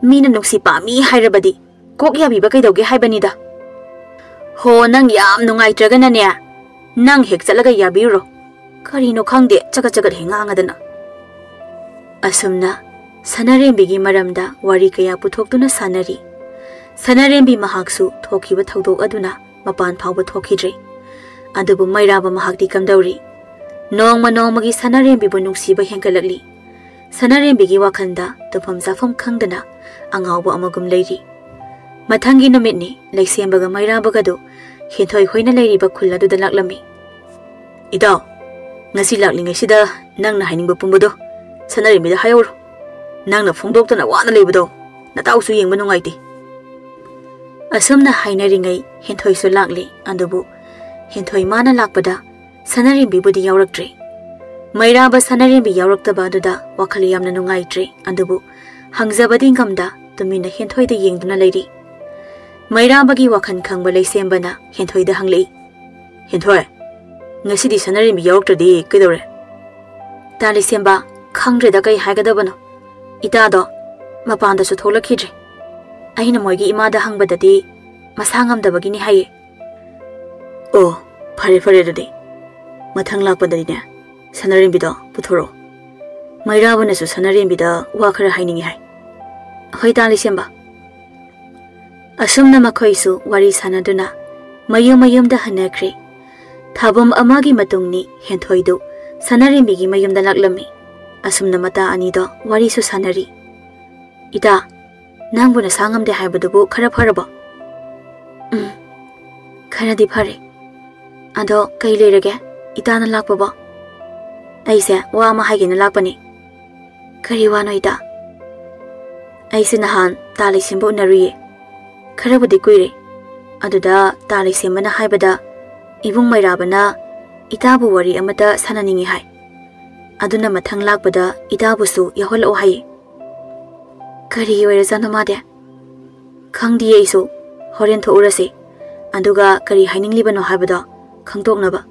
ꯃꯤꯅ ꯅꯨꯡꯁꯤ ꯄꯥꯝꯃꯤ ꯍꯥꯏꯔꯕꯗꯤ ꯀꯣꯛ ꯌꯥꯕꯤꯕ ꯀꯩꯗꯧꯒꯦ ꯍꯥꯏꯕꯅꯤꯗ꯫ ꯍꯣ, ꯅꯪ ꯌꯥꯝ ꯅꯨꯡꯉꯥꯏꯇ꯭ꯔꯒꯅꯅꯦ, ꯅꯪ ꯍꯦꯛ ꯆꯠꯂꯒ ꯌꯥꯕꯤꯔꯨꯔꯣ꯫ ꯀꯔꯤꯅꯣ ꯈꯪꯗꯦ, ꯆꯒꯠ ꯆꯒꯠ ꯍꯦꯛ ꯉꯥꯡꯉꯗꯅ꯫ ꯑꯁꯨꯝꯅ ꯁꯅꯥꯔꯦꯝꯕꯤꯒꯤ ꯃꯔꯝꯗ ꯋꯥꯔꯤ ꯀꯌꯥ ꯄꯨꯊꯣꯛꯇꯨꯅ ꯁꯥꯟꯅꯔꯤ꯫ ꯁꯅꯥꯔꯦꯝꯕꯤ ꯃꯍꯥꯛꯁꯨ ꯊꯣꯛꯈꯤꯕ ꯊꯧꯗꯣꯛ ꯑꯗꯨꯅ ꯃꯄꯥꯟ ꯐꯥꯎꯕ ꯊꯣꯛꯈꯤꯗ꯭ꯔꯦ꯫ ꯑꯗꯨꯕꯨ ꯃꯩꯔꯥꯕ ꯃꯍꯥꯛꯇꯤ ꯀꯝꯗꯧꯔꯤ? ꯅꯣꯡꯃ ꯅꯣꯡꯃꯒꯤ ꯁꯅꯥꯔꯦꯝꯕꯤꯕꯨ ꯅꯨꯡꯁꯤꯕ ꯍꯦꯟꯒꯠꯂꯛꯂꯤ꯫ ꯁꯅꯥꯔꯦꯝꯕꯤꯒꯤ ꯋꯥꯈꯜꯗ ꯇꯨꯝꯐꯝ ꯆꯥꯐꯝ ꯈꯪꯗꯅ ꯑꯉꯥꯎꯕ ꯑꯃꯒꯨꯝ ꯂꯩꯔꯤ꯫ ꯃꯊꯪꯒꯤ ꯅꯨꯃꯤꯠꯅꯤ, ꯂꯩꯁꯦꯝꯕꯒ ꯃꯩꯔꯥꯕꯒꯗꯨ ꯍꯦꯟꯊꯣꯏ ꯍꯣꯏꯅ ꯂꯩꯔꯤꯕ ꯈꯨꯜ ꯑꯗꯨꯗ ꯂꯥꯛꯂꯝꯃꯤ꯫ "ꯏꯇꯥꯎ, ꯉꯁꯤ ꯂꯥꯛꯂꯤꯉꯩꯁꯤꯗ ꯅꯪꯅ ꯍꯥꯏꯅꯤꯡꯕ ꯄꯨꯝꯕꯗꯣ ꯁꯅꯥꯔꯦꯝꯕꯤꯗ ꯍꯥꯏꯍꯧꯔꯣ꯫ ꯅꯪꯅ ꯐꯣꯡꯗꯣꯛꯇꯅ ꯋꯥꯅ ꯂꯩꯕꯗꯣ ꯅꯇꯥꯎꯁꯨ ꯌꯦꯡꯕ ꯅꯨꯡꯉꯥꯏꯇꯦ꯫" ꯑꯁꯨꯝꯅ ꯍꯥꯏꯅꯔꯤꯉꯩ ꯍꯦꯟꯊꯣꯏꯁꯨ ꯂꯥꯛꯂꯤ꯫ ꯑꯗꯨꯕꯨ ꯍꯦꯟꯊꯣꯏ ꯃꯥꯅ ꯂꯥꯛꯄꯗ ꯁꯅꯥꯔꯦꯝꯕꯤꯕꯨꯗꯤ ꯌꯥꯎꯔꯛꯇ꯭ꯔꯦ꯫ ꯃꯩꯔꯥꯕ ꯁꯅꯥꯔꯦꯝꯕꯤ ꯌꯥꯎꯔꯛꯇꯕ ꯑꯗꯨꯗ ꯋꯥꯈꯜ ꯌꯥꯝꯅ ꯅꯨꯡꯉꯥꯏꯇ꯭ꯔꯦ꯫ ꯑꯗꯨꯕꯨ ꯍꯪꯖꯕꯗꯤ ꯉꯝꯗ ꯇꯨꯃꯤꯟꯅ ꯍꯦꯟꯊꯣꯏꯗ ꯌꯦꯡꯗꯨꯅ ꯂꯩꯔꯤ꯫ ꯃꯩꯔꯥꯕꯒꯤ ꯋꯥꯈꯜ ꯈꯪꯕ ꯂꯩꯁꯦꯝꯕꯅ ꯍꯦꯟꯊꯣꯏꯗ ꯍꯪꯂꯛꯏ, "ꯍꯦꯟꯊꯣꯏ, ꯉꯁꯤꯗꯤ ꯁꯅꯥꯔꯦꯝꯕꯤ ꯌꯥꯎꯔꯛꯇ꯭ꯔꯗꯤ ꯀꯩꯗꯧꯔꯦ?" "ꯇꯥ ꯂꯩꯁꯦꯝꯕ, ꯈꯪꯗ꯭ꯔꯦꯗ ꯀꯩ ꯍꯥꯏꯒꯗꯕꯅꯣ꯫ ꯏꯇꯥꯗꯣ ꯃꯄꯥꯟꯗꯁꯨ ꯊꯣꯛꯂꯛꯈꯤꯗ꯭ꯔꯦ꯫ ꯑꯩꯅ ꯃꯣꯏꯒꯤ ꯏꯃꯥꯗ ꯍꯪꯕꯗꯗꯤ ꯃꯁꯥ ꯉꯝꯗꯕꯒꯤꯅꯤ ꯍꯥꯏꯌꯦ꯫" "ꯑꯣ, ꯐꯔꯦ ꯐꯔꯦ, ꯑꯗꯨꯗꯤ ꯃꯊꯪ ꯂꯥꯛꯄꯗꯗꯤꯅꯦ, ꯁꯅꯥꯔꯦꯝꯕꯤꯗꯣ ꯄꯨꯊꯣꯔꯛꯑꯣ꯫ ꯃꯩꯔꯥꯕꯅꯁꯨ ꯁꯅꯥꯔꯦꯝꯕꯤꯗ ꯋꯥ ꯈꯔ ꯍꯥꯏꯅꯤꯡꯉꯤ ꯍꯥꯏ꯫" "ꯍꯣꯏ ꯇꯥ ꯂꯩꯁꯦꯝꯕ꯫" ꯑꯁꯨꯝꯅ ꯃꯈꯣꯏꯁꯨ ꯋꯥꯔꯤ ꯁꯥꯟꯅꯗꯨꯅ ꯃꯌꯨꯝ ꯃꯌꯨꯝꯗ ꯍꯟꯅꯈ꯭ꯔꯦ꯫ ꯊꯥꯕꯨꯝ ꯑꯃꯒꯤ ꯃꯇꯨꯡꯅꯤ ꯍꯦꯟꯊꯣꯏꯗꯨ ꯁꯅꯥꯔꯦꯝꯕꯤꯒꯤ ꯃꯌꯨꯝꯗ ꯂꯥꯛꯂꯝꯃꯤ꯫ ꯑꯁꯨꯝꯅ ꯃꯇꯥ ꯑꯅꯤꯗꯣ ꯋꯥꯔꯤꯁꯨ ꯁꯥꯟꯅꯔꯤ꯫ "ꯏꯇꯥ, ꯅꯪꯕꯨ ꯅꯁꯥ ꯉꯝꯗꯦ ꯍꯥꯏꯕꯗꯨꯕꯨ ꯈꯔ ꯐꯔꯕꯣ?" "ꯎꯝ, ꯈꯔꯗꯤ ꯐꯔꯦ꯫ ꯑꯗꯣ ꯀꯩ ꯂꯩꯔꯒꯦ ꯏꯇꯥꯅ ꯂꯥꯛꯄꯕꯣ?" "ꯑꯩꯁꯦ ꯋꯥ ꯑꯃ ꯍꯥꯏꯒꯦꯅ ꯂꯥꯛꯄꯅꯤ꯫" "ꯀꯔꯤ ꯋꯥꯅꯣ ꯏꯇꯥ?" "ꯑꯩꯁꯦ ꯅꯍꯥꯟ ꯇꯥ ꯂꯩꯁꯦꯝꯕ ꯎꯅꯔꯨꯏꯌꯦ꯫ ꯈꯔꯕꯨꯗꯤ ꯀꯨꯏꯔꯦ꯫ ꯑꯗꯨꯗ ꯇꯥ ꯂꯩꯁꯦꯝꯕꯅ ꯍꯥꯏꯕꯗ ꯏꯕꯨꯡ ꯃꯩꯔꯥꯕꯅ ꯏꯇꯥꯕꯨ ꯋꯥꯔꯤ ꯑꯃꯇ ꯁꯥꯟꯅꯅꯤꯡꯉꯤ ꯍꯥꯏ꯫" ꯑꯗꯨꯅ ꯃꯊꯪ ꯂꯥꯛꯄꯗ ꯏꯇꯥꯕꯨꯁꯨ ꯌꯥꯎꯍꯜꯂꯛꯑꯣ ꯍꯥꯏꯌꯦ꯫ ꯀꯔꯤ ꯑꯣꯏꯔꯖꯥꯠꯅꯣ ꯃꯥꯗꯤ? ꯈꯪꯗꯤꯌꯦ ꯑꯩꯁꯨ꯫ ꯍꯣꯔꯦꯟ ꯊꯣꯛꯎꯔꯁꯦ꯫ ꯑꯗꯨꯒ ꯀꯔꯤ ꯍꯥꯏꯅꯤꯡꯂꯤꯕꯅꯣ ꯍꯥꯏꯕꯗꯣ ꯈꯪꯗꯣꯛꯅꯕ꯫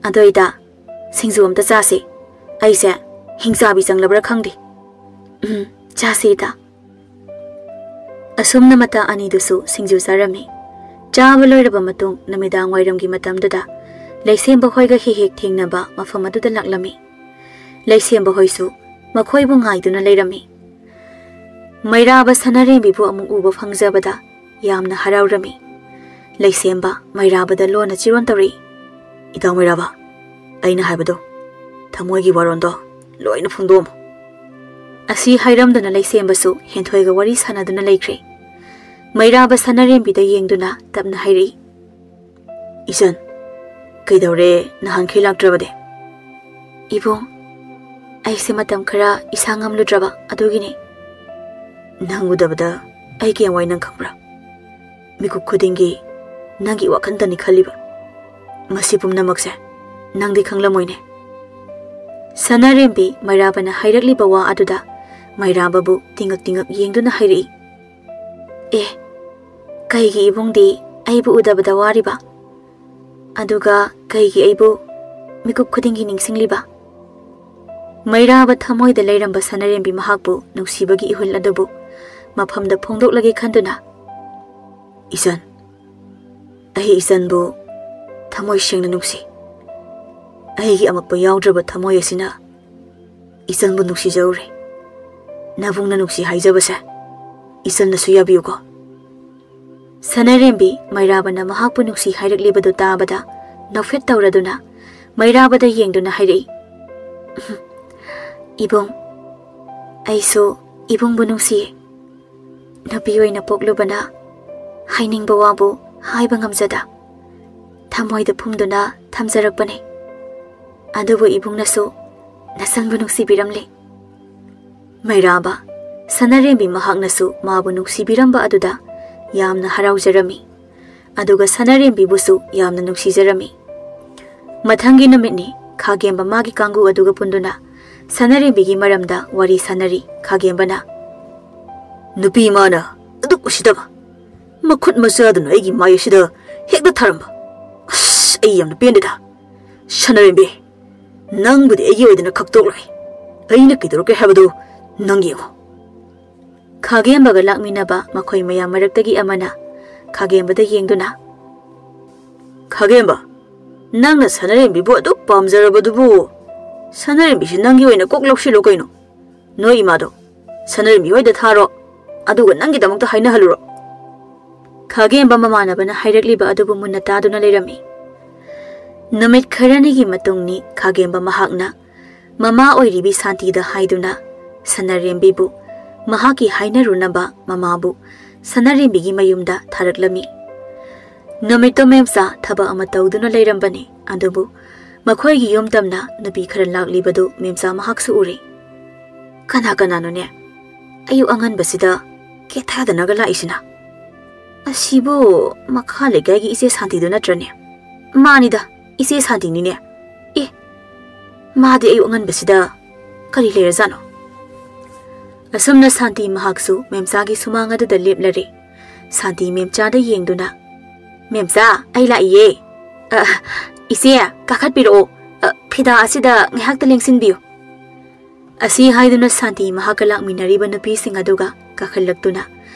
ꯑꯗꯣ ꯏꯇꯥ, ꯁꯤꯡꯖꯨ ꯑꯝꯇ ꯆꯥꯁꯦ꯫ ꯑꯩꯁꯦ ꯍꯤꯡꯆꯥꯕꯤ ꯆꯪꯂꯕ꯭ꯔꯥ ꯈꯪꯗꯦ꯫ ꯎꯝ, ꯆꯥꯁꯦ ꯏꯇꯥ꯫ ꯑꯁꯨꯝꯅ ꯃꯇꯥ ꯑꯅꯤꯗꯨꯁꯨ ꯁꯤꯡꯖꯨ ꯆꯥꯔꯝꯃꯤ꯫ ꯆꯥꯕ ꯂꯣꯏꯔꯕ ꯃꯇꯨꯡ ꯅꯨꯃꯤꯗꯥꯡ ꯋꯥꯏꯔꯝꯒꯤ ꯃꯇꯝꯗꯨꯗ ꯂꯩꯁꯦꯝꯕ ꯍꯣꯏꯒ ꯍꯦꯛ ꯍꯦꯛ ꯊꯦꯡꯅꯕ ꯃꯐꯝ ꯑꯗꯨꯗ ꯂꯥꯛꯂꯝꯃꯤ꯫ ꯂꯩꯁꯦꯝꯕ ꯍꯣꯏꯁꯨ ꯃꯈꯣꯏꯕꯨ ꯉꯥꯏꯗꯨꯅ ꯂꯩꯔꯝꯃꯤ꯫ ꯃꯩꯔꯥꯕ ꯁꯅꯥꯔꯦꯝꯕꯤꯕꯨ ꯑꯃꯨꯛ ꯎꯕ ꯐꯪꯖꯕꯗ ꯌꯥꯝꯅ ꯍꯔꯥꯎꯔꯝꯃꯤ꯫ ꯂꯩꯁꯦꯝꯕ ꯃꯩꯔꯥꯕꯗ ꯂꯣꯟꯅ ꯆꯤꯔꯣꯟ ꯇꯧꯔꯛꯏ꯫ "ꯏꯇꯥꯎ ꯃꯩꯔꯥꯕ, ꯑꯩꯅ ꯍꯥꯏꯕꯗꯣ, ꯊꯃꯣꯏꯒꯤ ꯋꯥꯔꯣꯟꯗꯣ ꯂꯣꯏꯅ ꯐꯣꯡꯗꯣꯛꯑꯝꯃꯨ꯫" ꯑꯁꯤ ꯍꯥꯏꯔꯝꯗꯨꯅ ꯂꯩꯁꯦꯝꯕꯁꯨ ꯍꯦꯟꯊꯣꯏꯒ ꯋꯥꯔꯤ ꯁꯥꯟꯅꯗꯨꯅ ꯂꯩꯈ꯭ꯔꯦ꯫ ꯃꯩꯔꯥꯕ ꯁꯅꯥꯔꯦꯝꯕꯤꯗ ꯌꯦꯡꯗꯨꯅ ꯇꯞꯅ ꯍꯥꯏꯔꯛꯏ, "ꯏꯆꯟ, ꯀꯩꯗꯧꯔꯦ ꯅꯍꯥꯟꯈꯩ ꯂꯥꯛꯇ꯭ꯔꯕꯗꯤ?" "ꯏꯕꯨꯡ, ꯑꯩꯁꯦ ꯃꯇꯝ ꯈꯔ ꯏꯁꯥ ꯉꯝꯂꯨꯗ꯭ꯔꯕ, ꯑꯗꯨꯒꯤꯅꯦ꯫" "ꯅꯪ ꯎꯗꯕꯗ ꯑꯩ ꯀꯌꯥꯝ ꯋꯥꯏ ꯅꯪ ꯈꯪꯕ꯭ꯔꯥ? ꯃꯤꯀꯨꯞ ꯈꯨꯗꯤꯡꯒꯤ ꯅꯪꯒꯤ ꯋꯥꯈꯜꯗꯅꯤ ꯈꯜꯂꯤꯕ꯫ ꯃꯁꯤ ꯄꯨꯝꯅꯃꯛꯁꯦ ꯅꯪꯗꯤ ꯈꯪꯂꯝꯃꯣꯏꯅꯦ꯫" ꯁꯅꯥꯔꯦꯝꯕꯤ ꯃꯩꯔꯥꯕꯅ ꯍꯥꯏꯔꯛꯂꯤꯕ ꯋꯥ ꯑꯗꯨꯗ ꯃꯩꯔꯥꯕꯕꯨ ꯇꯤꯡꯉꯛ ꯇꯤꯡꯉꯛ ꯌꯦꯡꯗꯨꯅ ꯍꯥꯏꯔꯛꯏ, "ꯑꯦ, ꯀꯩꯒꯤ ꯏꯕꯨꯡꯗꯤ ꯑꯩꯕꯨ ꯎꯗꯕꯗ ꯋꯥꯔꯤꯕ? ꯑꯗꯨꯒ ꯀꯩꯒꯤ ꯑꯩꯕꯨ ꯃꯤꯀꯨꯞ ꯈꯨꯗꯤꯡꯒꯤ ꯅꯤꯡꯁꯤꯡꯂꯤꯕ?" ꯃꯩꯔꯥꯕ ꯊꯃꯣꯏꯗ ꯂꯩꯔꯝꯕ ꯁꯅꯥꯔꯦꯝꯕꯤ ꯃꯍꯥꯛꯄꯨ ꯅꯨꯡꯁꯤꯕꯒꯤ ꯏꯍꯨꯜ ꯑꯗꯨꯕꯨ ꯃꯐꯝꯗ ꯐꯣꯡꯗꯣꯛꯂꯒꯦ ꯈꯟꯗꯨꯅ, "ꯏꯆꯟ, ꯑꯩ ꯏꯆꯟꯕꯨ ꯊꯃꯣꯏ ꯁꯦꯡꯅ ꯅꯨꯡꯁꯤ꯫ ꯑꯩꯒꯤ ꯑꯃꯛꯄ ꯌꯥꯎꯗ꯭ꯔꯕ ꯊꯃꯣꯏ ꯑꯁꯤꯅ ꯏꯆꯟꯕꯨ ꯅꯨꯡꯁꯤꯖꯔꯨꯔꯦ꯫ ꯅꯕꯨꯡꯅ ꯅꯨꯡꯁꯤ ꯍꯥꯏꯖꯕꯁꯦ ꯏꯆꯟꯅꯁꯨ ꯌꯥꯕꯤꯌꯨꯀꯣ꯫" ꯁꯅꯥꯔꯦꯝꯕꯤ ꯃꯩꯔꯥꯕꯅ ꯃꯍꯥꯛꯄꯨ ꯅꯨꯡꯁꯤ ꯍꯥꯏꯔꯛꯂꯤꯕꯗꯨ ꯇꯥꯕꯗ ꯅꯣꯛꯐꯦꯠ ꯇꯧꯔꯗꯨꯅ ꯃꯩꯔꯥꯕꯗ ꯌꯦꯡꯗꯨꯅ ꯍꯥꯏꯔꯛꯏ, "ꯏꯕꯨꯡ, ꯑꯩꯁꯨ ꯏꯕꯨꯡꯕꯨ ꯅꯨꯡꯁꯤꯌꯦ꯫ ꯅꯨꯄꯤ ꯑꯣꯏꯅ ꯄꯣꯛꯂꯨꯕꯅ ꯍꯥꯏꯅꯤꯡꯕ ꯋꯥꯕꯨ ꯍꯥꯏꯕ ꯉꯝꯖꯗ ꯊꯃꯣꯏꯗ ꯐꯨꯝꯗꯨꯅ ꯊꯝꯖꯔꯛꯄꯅꯤ꯫ ꯑꯗꯨꯕꯨ ꯏꯕꯨꯡꯅꯁꯨ ꯅꯆꯟꯕꯨ ꯅꯨꯡꯁꯤꯕꯤꯔꯝꯂꯦ꯫" ꯃꯩꯔꯥꯕ ꯁꯅꯥꯔꯦꯝꯕꯤ ꯃꯍꯥꯛꯅꯁꯨ ꯃꯥꯕꯨ ꯅꯨꯡꯁꯤꯕꯤꯔꯝꯕ ꯑꯗꯨꯗ ꯌꯥꯝꯅ ꯍꯔꯥꯎꯖꯔꯝꯃꯤ꯫ ꯑꯗꯨꯒ ꯁꯅꯥꯔꯦꯝꯕꯤꯕꯨꯁꯨ ꯌꯥꯝꯅ ꯅꯨꯡꯁꯤꯖꯔꯝꯃꯤ꯫ ꯃꯊꯪꯒꯤ ꯅꯨꯃꯤꯠꯅꯤ꯫ ꯈꯥꯒꯦꯝꯕ ꯃꯥꯒꯤ ꯀꯥꯡꯕꯨ ꯑꯗꯨꯒ ꯄꯨꯟꯗꯨꯅ ꯁꯅꯥꯔꯦꯝꯕꯤꯒꯤ ꯃꯔꯝꯗ ꯋꯥꯔꯤ ꯁꯥꯅꯔꯤ꯫ ꯈꯥꯒꯦꯝꯕꯅ, "ꯅꯨꯄꯤ ꯃꯥꯅ ꯑꯗꯨꯛ ꯎꯁꯤꯠꯇꯕ, ꯃꯈꯨꯠ ꯃꯆꯥꯗꯨꯅ ꯑꯩꯒꯤ ꯃꯥꯏ ꯑꯁꯤꯗ ꯍꯦꯛꯇ ꯊꯥꯔꯝꯕ꯫ ꯑꯁ, ꯑꯩ ꯌꯥꯝꯅ ꯄꯦꯟꯗꯦꯗ꯫ ꯁꯅꯥꯔꯦꯝꯕꯤ, ꯅꯪꯕꯨꯗꯤ ꯑꯩꯒꯤ ꯑꯣꯏꯗꯅ ꯈꯛꯇꯣꯛꯂꯣꯏ꯫ ꯑꯩꯅ ꯀꯩꯗꯧꯔꯛꯀꯦ ꯍꯥꯏꯕꯗꯨ ꯅꯪ ꯌꯦꯡꯉꯨ꯫" ꯈꯥꯒꯦꯝꯕꯒ ꯂꯥꯛꯃꯤꯟꯅꯕ ꯃꯈꯣꯏ ꯃꯌꯥꯝ ꯃꯔꯛꯇꯒꯤ ꯑꯃꯅ ꯈꯥꯒꯦꯝꯕꯗ ꯌꯦꯡꯗꯨꯅ, "ꯈꯥꯒꯦꯝꯕ, ꯅꯪꯅ ꯁꯅꯥꯔꯦꯝꯕꯤꯕꯨ ꯑꯗꯨꯛ ꯄꯥꯝꯖꯔꯕꯗꯨꯕꯨ, ꯁꯅꯥꯔꯦꯝꯕꯤꯁꯤ ꯅꯪꯒꯤ ꯑꯣꯏꯅ ꯀꯣꯛ ꯂꯧꯁꯤꯜꯂꯣ ꯀꯩꯅꯣ꯫ ꯅꯣꯏ ꯏꯃꯥꯗꯣ ꯁꯅꯥꯔꯦꯝꯕꯤ ꯍꯣꯏꯗ ꯊꯥꯔꯣ, ꯑꯗꯨꯒ ꯅꯪꯒꯤꯗꯃꯛꯇ ꯍꯥꯏꯅꯍꯜꯂꯨꯔꯣ꯫" ꯈꯥꯒꯦꯝꯕ ꯃꯃꯥꯟꯅꯕꯅ ꯍꯥꯏꯔꯛꯂꯤꯕ ꯑꯗꯨꯕꯨ ꯃꯨꯟꯅ ꯇꯥꯗꯨꯅ ꯂꯩꯔꯝꯃꯤ꯫ ꯅꯨꯃꯤꯠ ꯈꯔꯅꯤꯒꯤ ꯃꯇꯨꯡꯅꯤ ꯈꯥꯒꯦꯝꯕ ꯃꯍꯥꯛꯅ ꯃꯃꯥ ꯑꯣꯏꯔꯤꯕꯤ ꯁꯥꯟꯇꯤꯗ ꯍꯥꯏꯗꯨꯅ ꯁꯅꯥꯔꯦꯝꯕꯤꯕꯨ ꯃꯍꯥꯛꯀꯤ ꯍꯥꯏꯅꯔꯨꯅꯕ ꯃꯃꯥꯕꯨ ꯁꯅꯥꯔꯦꯝꯕꯤꯒꯤ ꯃꯌꯨꯝꯗ ꯊꯥꯔꯛꯂꯝꯃꯤ꯫ ꯅꯨꯃꯤꯠꯇꯣ ꯃꯦꯝꯆꯥ ꯊꯕꯛ ꯑꯃ ꯇꯧꯗꯨꯅ ꯂꯩꯔꯝꯕꯅꯤ, ꯑꯗꯨꯕꯨ ꯃꯈꯣꯏꯒꯤ ꯌꯨꯝ ꯇꯝꯅ ꯅꯨꯄꯤ ꯈꯔ ꯂꯥꯛꯂꯤꯕꯗꯨ ꯃꯦꯝꯆꯥ ꯃꯍꯥꯛꯁꯨ ꯎꯔꯦ꯫ "ꯀꯅꯥ ꯀꯅꯥꯅꯣꯅꯦ ꯑꯌꯨꯛ ꯑꯉꯟꯕꯁꯤꯗ ꯀꯦꯊꯗꯅꯒ ꯂꯥꯛꯏꯁꯤꯅ? ꯑꯁꯤꯕꯨ ꯃꯈꯥ ꯂꯩꯀꯥꯏꯒꯤ ꯏꯆꯦ ꯁꯥꯟꯇꯤꯗꯨ ꯅꯠꯇ꯭ꯔꯅꯦ?" "ꯃꯥꯅꯤꯗ, ꯏꯆꯦ ꯁꯥꯟꯇꯤꯅꯤꯅꯦ꯫ ꯑꯦ, ꯃꯥꯗꯤ ꯑꯌꯨꯛ ꯑꯉꯟꯕꯁꯤꯗ ꯀꯔꯤ ꯂꯩꯔꯖꯥꯠꯅꯣ?" ꯑꯁꯨꯝꯅ ꯁꯥꯟꯇꯤ ꯃꯍꯥꯛꯁꯨ ꯃꯦꯝꯆꯥꯒꯤ ꯁꯨꯃꯥꯡ ꯑꯗꯨꯗ ꯂꯦꯞꯂꯔꯦ꯫ ꯁꯥꯟꯇꯤ ꯃꯦꯝꯆꯥꯗ ꯌꯦꯡꯗꯨꯅ, "ꯃꯦꯝꯆꯥ, ꯑꯩ ꯂꯥꯛꯏꯌꯦ꯫ ꯑ, ꯏꯆꯦ, ꯀꯥꯈꯠꯄꯤꯔꯛꯑꯣ꯫ ꯑ, ꯐꯤꯗꯥ ꯑꯁꯤꯗ ꯉꯥꯏꯍꯥꯛꯇ ꯂꯦꯡꯁꯤꯟꯕꯤꯌꯨ꯫" ꯑꯁꯤ ꯍꯥꯏꯗꯨꯅ ꯁꯥꯟꯇꯤ ꯃꯍꯥꯛꯀ ꯂꯥꯛꯃꯤꯟꯅꯔꯤꯕ ꯅꯨꯄꯤꯁꯤꯡ ꯑꯗꯨꯒ ꯀꯥꯈꯠꯂꯛꯇꯨꯅ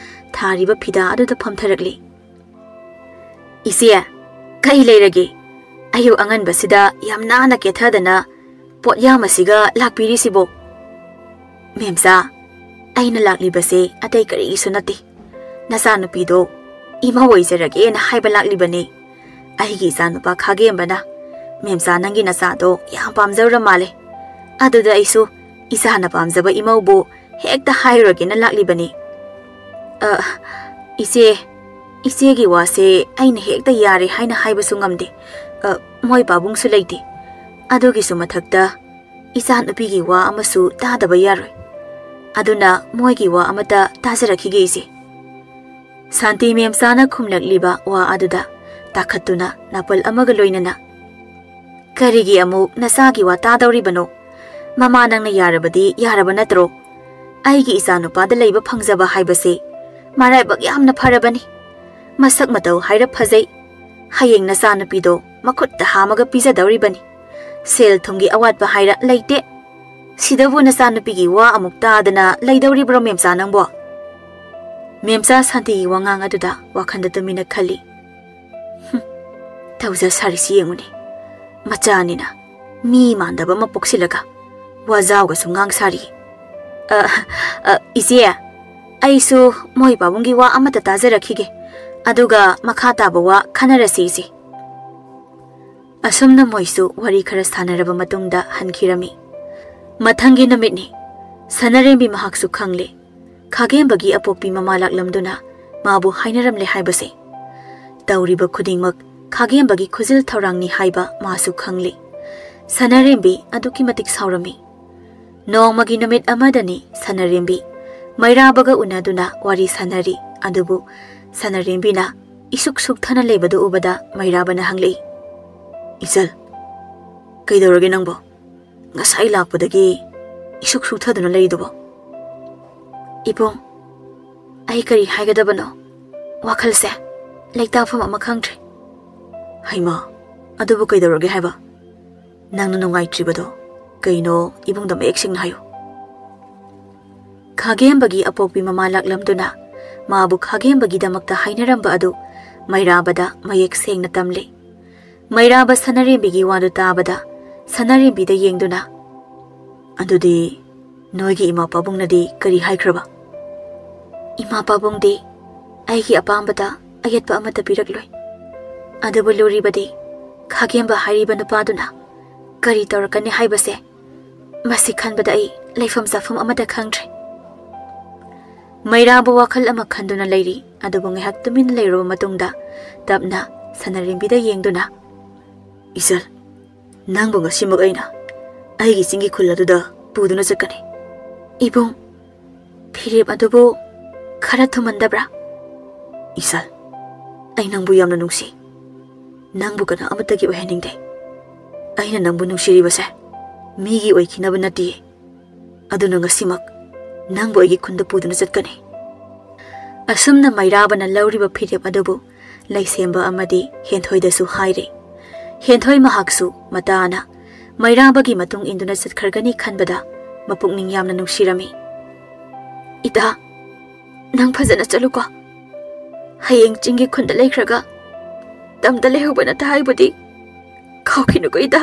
ꯊꯥꯔꯤꯕ ꯐꯤꯗꯥ ꯑꯗꯨꯗ ꯐꯝꯊꯔꯛꯂꯤ꯫ "ꯏꯆꯦ, ꯀꯩ ꯂꯩꯔꯒꯦ? ꯑꯌꯨꯛ ꯑꯉꯟꯕꯁꯤꯗ ꯌꯥꯝ ꯅꯥꯟꯅ ꯀꯦꯊꯗꯅ ꯄꯣꯠꯌꯥꯝ ꯑꯁꯤꯒ ꯂꯥꯛꯄꯤꯔꯤꯁꯤꯕꯣ?" "ꯃꯦꯝꯆꯥ, ꯑꯩꯅ ꯂꯥꯛꯂꯤꯕꯁꯦ ꯑꯇꯩ ꯀꯔꯤꯒꯤꯁꯨ ꯅꯠꯇꯦ꯫ ꯅꯆꯥꯅꯨꯄꯤꯗꯣ ꯏꯃꯧ ꯑꯣꯏꯖꯔꯒꯦꯅ ꯍꯥꯏꯕ ꯂꯥꯛꯂꯤꯕꯅꯦ꯫ ꯑꯩꯒꯤ ꯏꯆꯥꯅꯨꯄꯥ ꯈꯥꯒꯦꯝꯕꯅ, ꯃꯦꯝꯆꯥ, ꯅꯪꯒꯤ ꯅꯆꯥꯗꯣ ꯌꯥꯝ ꯄꯥꯝꯖꯔ ꯃꯥꯜꯂꯦ꯫ ꯑꯗꯨꯗ ꯑꯩꯁꯨ ꯏꯆꯥꯅ ꯄꯥꯝꯖꯕ ꯏꯃꯧꯕꯨ ꯍꯦꯛꯇ ꯍꯥꯏꯔꯨꯔꯒꯦꯅ ꯂꯥꯛꯂꯤꯕꯅꯤ꯫" "ꯑ, ꯏꯆꯦ, ꯏꯆꯦꯒꯤ ꯋꯥꯁꯦ ꯑꯩꯅ ꯍꯦꯛꯇ ꯌꯥꯔꯦ ꯍꯥꯏꯅ ꯍꯥꯏꯕꯁꯨ ꯉꯝꯗꯦ꯫ ꯑ, ꯃꯣꯏ ꯄꯥꯕꯨꯡꯁꯨ ꯂꯩꯇꯦ꯫ ꯑꯗꯨꯒꯤꯁꯨ ꯃꯊꯛꯇ ꯏꯆꯥ ꯅꯨꯄꯤꯒꯤ ꯋꯥ ꯑꯃꯁꯨ ꯇꯥꯗꯕ ꯌꯥꯔꯣꯏ꯫ ꯑꯗꯨꯅ ꯃꯣꯏꯒꯤ ꯋꯥ ꯑꯃꯇ ꯇꯥꯖꯔꯛꯈꯤꯒꯦ, ꯏꯆꯦ꯫" ꯁꯥꯟꯇꯤ ꯃꯦꯝꯆꯥꯅ ꯈꯨꯝꯂꯛꯂꯤꯕ ꯋꯥ ꯑꯗꯨꯗ ꯇꯥꯈꯠꯇꯨꯅ ꯅꯥꯄꯜ ꯑꯃꯒ ꯂꯣꯏꯅꯅ, "ꯀꯔꯤꯒꯤ ꯑꯃꯨꯛ ꯅꯆꯥꯒꯤ ꯋꯥ ꯇꯥꯗꯧꯔꯤꯕꯅꯣ? ꯃꯃꯥ ꯅꯪꯅ ꯌꯥꯔꯕꯗꯤ ꯌꯥꯔꯕ ꯅꯠꯇ꯭ꯔꯣ? ꯑꯩꯒꯤ ꯏꯆꯥꯅꯨꯄꯥꯗ ꯂꯩꯕ ꯐꯪꯖꯕ ꯍꯥꯏꯕꯁꯦ ꯃꯔꯥꯏꯕꯛ ꯌꯥꯝꯅ ꯐꯔꯕꯅꯤ꯫ ꯃꯁꯛ ꯃꯇꯧ ꯍꯥꯏꯔ ꯐꯖꯩ꯫ ꯍꯌꯦꯡ ꯅꯆꯥꯅꯨꯄꯤꯗꯣ ꯃꯈꯨꯠꯇ ꯍꯥꯝꯃꯒ ꯄꯤꯖꯗꯧꯔꯤꯕꯅꯤ꯫ ꯁꯦꯜ ꯊꯨꯝꯒꯤ ꯑꯋꯥꯠꯄ ꯍꯥꯏꯔ ꯂꯩꯇꯦ꯫ ꯁꯤꯗꯕꯨ ꯅꯆꯥꯅꯨꯄꯤꯒꯤ ꯋꯥ ꯑꯃꯨꯛ ꯇꯥꯗꯅ ꯂꯩꯗꯧꯔꯤꯕ꯭ꯔꯣ, ꯃꯦꯝꯆꯥ ꯅꯪꯕꯣ?" ꯃꯦꯝꯆꯥ ꯁꯥꯟꯇꯤꯒꯤ ꯋꯥꯉꯥꯡ ꯑꯗꯨꯗ ꯋꯥꯈꯜꯗ ꯇꯨꯃꯤꯟꯅ ꯈꯜꯂꯤ꯫ "ꯍꯨꯝ, ꯇꯧꯖ ꯁꯥꯔꯤꯁꯤ ꯌꯦꯡꯉꯨꯅꯦ꯫ ꯃꯆꯥꯅꯤꯅ ꯃꯤ ꯃꯥꯟꯗꯕ ꯑꯃ ꯄꯣꯛꯁꯤꯜꯂꯒ ꯋꯥꯖꯥꯎꯒꯁꯨ ꯉꯥꯡ ꯁꯥꯔꯤ꯫ ꯑ, ꯑ, ꯏꯆꯦ, ꯑꯩꯁꯨ ꯃꯣꯏ ꯄꯥꯕꯨꯡꯒꯤ ꯋꯥ ꯑꯃꯇ ꯇꯥꯖꯔꯛꯈꯤꯒꯦ꯫ ꯑꯗꯨꯒ ꯃꯈꯥ ꯇꯥꯕ ꯋꯥ ꯈꯟꯅꯔꯁꯤ, ꯏꯆꯦ꯫" ꯑꯁꯨꯝꯅ ꯃꯣꯏꯁꯨ ꯋꯥꯔꯤ ꯈꯔ ꯁꯥꯟꯅꯔꯕ ꯃꯇꯨꯡꯗ ꯍꯟꯈꯤꯔꯝꯃꯤ꯫ ꯃꯊꯪꯒꯤ ꯅꯨꯃꯤꯠꯅꯤ꯫ ꯁꯅꯔꯦꯝꯕꯤ ꯃꯍꯥꯛꯁꯨ ꯈꯪꯂꯦ꯫ ꯈꯥꯒꯦꯝꯕꯒꯤ ꯑꯄꯣꯛꯄꯤ ꯃꯃꯥ ꯂꯥꯛꯂꯝꯗꯨꯅ ꯃꯥꯕꯨ ꯍꯥꯏꯅꯔꯝꯂꯦ ꯍꯥꯏꯕꯁꯦ꯫ ꯇꯧꯔꯤꯕ ꯈꯨꯗꯤꯡꯃꯛ ꯈꯥꯒꯦꯝꯕꯒꯤ ꯈꯨꯖꯤꯜ ꯊꯧꯔꯥꯡꯅꯤ ꯍꯥꯏꯕ ꯃꯥꯁꯨ ꯈꯪꯂꯤ꯫ ꯁꯅꯔꯦꯝꯕꯤ ꯑꯗꯨꯛꯀꯤ ꯃꯇꯤꯛ ꯁꯥꯎꯔꯝꯃꯤ꯫ ꯅꯣꯡꯃꯒꯤ ꯅꯨꯃꯤꯠ ꯑꯃꯗꯅꯤ ꯁꯅꯔꯦꯝꯕꯤ ꯃꯩꯔꯥꯕꯒ ꯎꯅꯗꯨꯅ ꯋꯥꯔꯤ ꯁꯥꯟꯅꯔꯤ꯫ ꯑꯗꯨꯕꯨ ꯁꯅꯔꯦꯝꯕꯤꯅ ꯏꯁꯨꯛ ꯁꯨꯛꯊꯅ ꯂꯩꯕꯗꯨ ꯎꯕꯗ ꯃꯩꯔꯥꯕꯅ ꯍꯪꯂꯛꯏ, "ꯏꯆꯜ, ꯀꯩꯗꯧꯔꯒꯦ ꯅꯪꯕꯣ? ꯉꯁꯥꯏ ꯂꯥꯛꯄꯗꯒꯤ ꯏꯁꯨꯛ ꯁꯨꯛꯊꯗꯨꯅ ꯂꯩꯔꯤꯗꯨꯕꯣ?" "ꯏꯕꯨꯡ, ꯑꯩ ꯀꯔꯤ ꯍꯥꯏꯒꯗꯕꯅꯣ? ꯋꯥꯈꯜꯁꯦ ꯂꯩꯇꯥꯐꯝ ꯑꯃ ꯈꯪꯗ꯭ꯔꯦ꯫" "ꯍꯩꯃꯥ, ꯑꯗꯨꯕꯨ ꯀꯩꯗꯧꯔꯒꯦ ꯍꯥꯏꯕ? ꯅꯪꯅ ꯅꯨꯡꯉꯥꯏꯇ꯭ꯔꯤꯕꯗꯣ ꯀꯩꯅꯣ, ꯏꯕꯨꯡꯗ ꯃꯌꯦꯛ ꯁꯦꯡꯅ ꯍꯥꯏꯌꯨ꯫" ꯈꯥꯒꯦꯝꯕꯒꯤ ꯑꯄꯣꯛꯄꯤ ꯃꯃꯥ ꯂꯥꯛꯂꯝꯗꯨꯅ ꯃꯥꯕꯨ ꯈꯥꯒꯦꯝꯕꯒꯤꯗꯃꯛꯇ ꯍꯥꯏꯅꯔꯝꯕ ꯑꯗꯨ ꯃꯩꯔꯥꯕꯗ ꯃꯌꯦꯛ ꯁꯦꯡꯅ ꯇꯝꯂꯦ꯫ ꯃꯩꯔꯥꯕ ꯁꯅꯔꯦꯝꯕꯤꯒꯤ ꯋꯥꯗꯨ ꯇꯥꯕꯗ ꯁꯅꯔꯦꯝꯕꯤꯗ ꯌꯦꯡꯗꯨꯅ, "ꯑꯗꯨꯗꯤ ꯅꯣꯏꯒꯤ ꯏꯃꯥ ꯄꯥꯕꯨꯡꯅꯗꯤ ꯀꯔꯤ ꯍꯥꯏꯈ꯭ꯔꯕ?" "ꯏꯃꯥ ꯄꯥꯕꯨꯡꯗꯤ ꯑꯩꯒꯤ ꯑꯄꯥꯝꯕꯗ ꯑꯌꯦꯠꯄ ꯑꯃꯠꯇ ꯄꯤꯔꯛꯂꯣꯏ꯫ ꯑꯗꯨꯕꯨ ꯂꯨꯔꯤꯕꯗꯤ ꯈꯥꯒꯦꯝꯕ ꯍꯥꯏꯔꯤꯕ ꯅꯨꯄꯥꯗꯨꯅ ꯀꯔꯤ ꯇꯧꯔꯛꯀꯅꯤ ꯍꯥꯏꯕꯁꯦ꯫ ꯃꯁꯤ ꯈꯟꯕꯗ ꯑꯩ ꯂꯩꯐꯝ ꯆꯥꯐꯝ ꯑꯃꯠꯇ ꯈꯪꯗ꯭ꯔꯦ꯫" ꯃꯩꯔꯥꯕ ꯋꯥꯈꯜ ꯑꯃ ꯈꯟꯗꯨꯅ ꯂꯩꯔꯤ꯫ ꯑꯗꯨꯕꯨ ꯉꯥꯏꯍꯥꯛ ꯇꯨꯃꯤꯟꯅ ꯂꯩꯔꯨꯔꯕ ꯃꯇꯨꯡꯗ ꯇꯞꯅ ꯁꯅꯔꯦꯝꯕꯤꯗ ꯌꯦꯡꯗꯨꯅ, "ꯏꯆꯜ, ꯅꯪꯕꯨ ꯉꯁꯤꯃꯛ ꯑꯩꯅ ꯑꯩꯒꯤ ꯆꯤꯡꯒꯤ ꯈꯨꯜ ꯑꯗꯨꯗ ꯄꯨꯗꯨꯅ ꯆꯠꯀꯅꯤ꯫" "ꯏꯕꯨꯡ, ꯐꯤꯔꯦꯞ ꯑꯗꯨꯕꯨ ꯈꯔ ꯊꯨꯃꯟꯗꯕ꯭ꯔꯥ?" "ꯏꯆꯜ, ꯑꯩ ꯅꯪꯕꯨ ꯌꯥꯝꯅ ꯅꯨꯡꯁꯤ꯫ ꯅꯪꯕꯨ ꯀꯅꯥ ꯑꯃꯠꯇꯒꯤ ꯑꯣꯏꯍꯟꯅꯤꯡꯗꯦ꯫ ꯑꯩꯅ ꯅꯪꯕꯨ ꯅꯨꯡꯁꯤꯔꯤꯕꯁꯦ ꯃꯤꯒꯤ ꯑꯣꯏꯈꯤꯅꯕ ꯅꯠꯇꯦ꯫ ꯑꯗꯨꯅ ꯉꯁꯤꯃꯛ ꯅꯪꯕꯨ ꯑꯩꯒꯤ ꯈꯨꯟꯗ ꯄꯨꯗꯨꯅ ꯆꯠꯀꯅꯤ꯫ ꯑꯁꯨꯝꯅ ꯃꯩꯔꯥꯕꯅ ꯂꯧꯔꯤꯕ ꯐꯤꯔꯦꯞ ꯑꯗꯨꯕꯨ ꯂꯩꯁꯦꯝꯕ ꯑꯃꯗꯤ ꯍꯦꯟꯊꯣꯏꯗꯁꯨ ꯍꯥꯏꯔꯦ꯫ ꯍꯦꯟꯊꯣꯏ ꯃꯍꯥꯛꯁꯨ ꯃꯇꯥꯅ ꯃꯩꯔꯥꯕꯒꯤ ꯃꯇꯨꯡ ꯏꯟꯗꯨꯅ ꯆꯠꯈ꯭ꯔꯒꯅꯤ ꯈꯟꯕꯗ ꯃꯄꯨꯛꯅꯤꯡ ꯌꯥꯝꯅ ꯅꯨꯡꯁꯤꯔꯝꯃꯤ꯫ "ꯏꯇꯥ, ꯅꯪ ꯐꯖꯅ ꯆꯠꯂꯨꯀꯣ꯫ ꯍꯌꯦꯡ ꯆꯤꯡꯒꯤ ꯈꯨꯟꯗ ꯂꯩꯈ꯭ꯔꯒ ꯇꯝꯗ ꯂꯩꯍꯧꯕ ꯅꯠꯇ ꯍꯥꯏꯕꯨꯗꯤ ꯀꯥꯎꯈꯤꯅꯨꯀꯣ ꯏꯇꯥ꯫"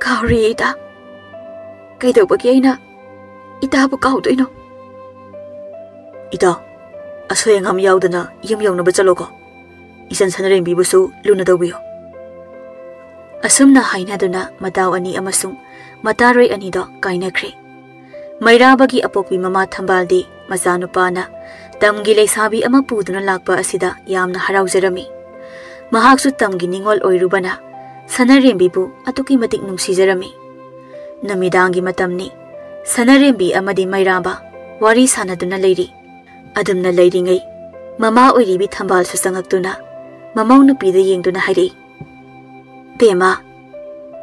"ꯀꯥꯎꯔꯣꯏꯌꯦ ꯏꯇꯥ꯫ ꯀꯩꯗꯧꯕꯒꯤ ꯑꯩꯅ ꯏꯇꯥꯕꯨ ꯀꯥꯎꯗꯣꯏꯅꯣ?" "ꯏꯇꯥ, ꯑꯁꯣꯏ ꯑꯉꯥꯝ ꯌꯥꯎꯗꯅ ꯌꯨꯝ ꯌꯧꯅꯕ ꯆꯠꯂꯣꯀꯣ꯫ ꯏꯆꯟ ꯁꯅꯔꯦꯝꯕꯤꯕꯨꯁꯨ ꯂꯨꯅ ꯇꯧꯕꯤꯌꯨ꯫" ꯑꯁꯨꯝꯅ ꯍꯥꯏꯅꯗꯨꯅ ꯃꯇꯥꯎ ꯑꯅꯤ ꯑꯃꯁꯨꯡ ꯃꯇꯥꯔꯣꯏ ꯑꯅꯤꯗꯣ ꯀꯥꯏꯅꯈ꯭ꯔꯦ꯫ ꯃꯩꯔꯥꯕꯒꯤ ꯑꯄꯣꯛꯄꯤ ꯃꯃꯥ ꯊꯝꯕꯥꯜꯗꯤ ꯃꯆꯥꯅꯨꯄꯥꯅ ꯇꯝꯒꯤ ꯂꯩꯁꯥꯕꯤ ꯑꯃ ꯄꯨꯗꯨꯅ ꯂꯥꯛꯄ ꯑꯁꯤꯗ ꯌꯥꯝꯅ ꯍꯔꯥꯎꯖꯔꯝꯃꯤ꯫ ꯃꯍꯥꯛꯁꯨ ꯇꯝꯒꯤ ꯅꯤꯡꯉꯣꯜ ꯑꯣꯏꯔꯨꯕꯅ ꯁꯅꯔꯦꯝꯕꯤꯕꯨ ꯑꯗꯨꯛꯀꯤ ꯃꯇꯤꯛ ꯅꯨꯡꯁꯤꯖꯔꯝꯃꯤ꯫ ꯅꯨꯃꯤꯗꯥꯡꯒꯤ ꯃꯇꯝꯅꯤ꯫ ꯁꯅꯔꯦꯝꯕꯤ ꯑꯃꯗꯤ ꯃꯩꯔꯥꯕ ꯋꯥꯔꯤ ꯁꯥꯟꯅꯗꯨꯅ ꯂꯩꯔꯤ꯫ ꯑꯗꯨꯝꯅ ꯂꯩꯔꯤꯉꯩ ꯃꯃꯥ ꯑꯣꯏꯔꯤꯕꯤ ꯊꯝꯕꯥꯜꯁꯨ ꯆꯪꯉꯛꯇꯨꯅ ꯃꯃꯧ ꯅꯨꯄꯤꯗ ꯌꯦꯡꯗꯨꯅ ꯍꯥꯏꯔꯛꯏ, "ꯕꯦꯝꯃ,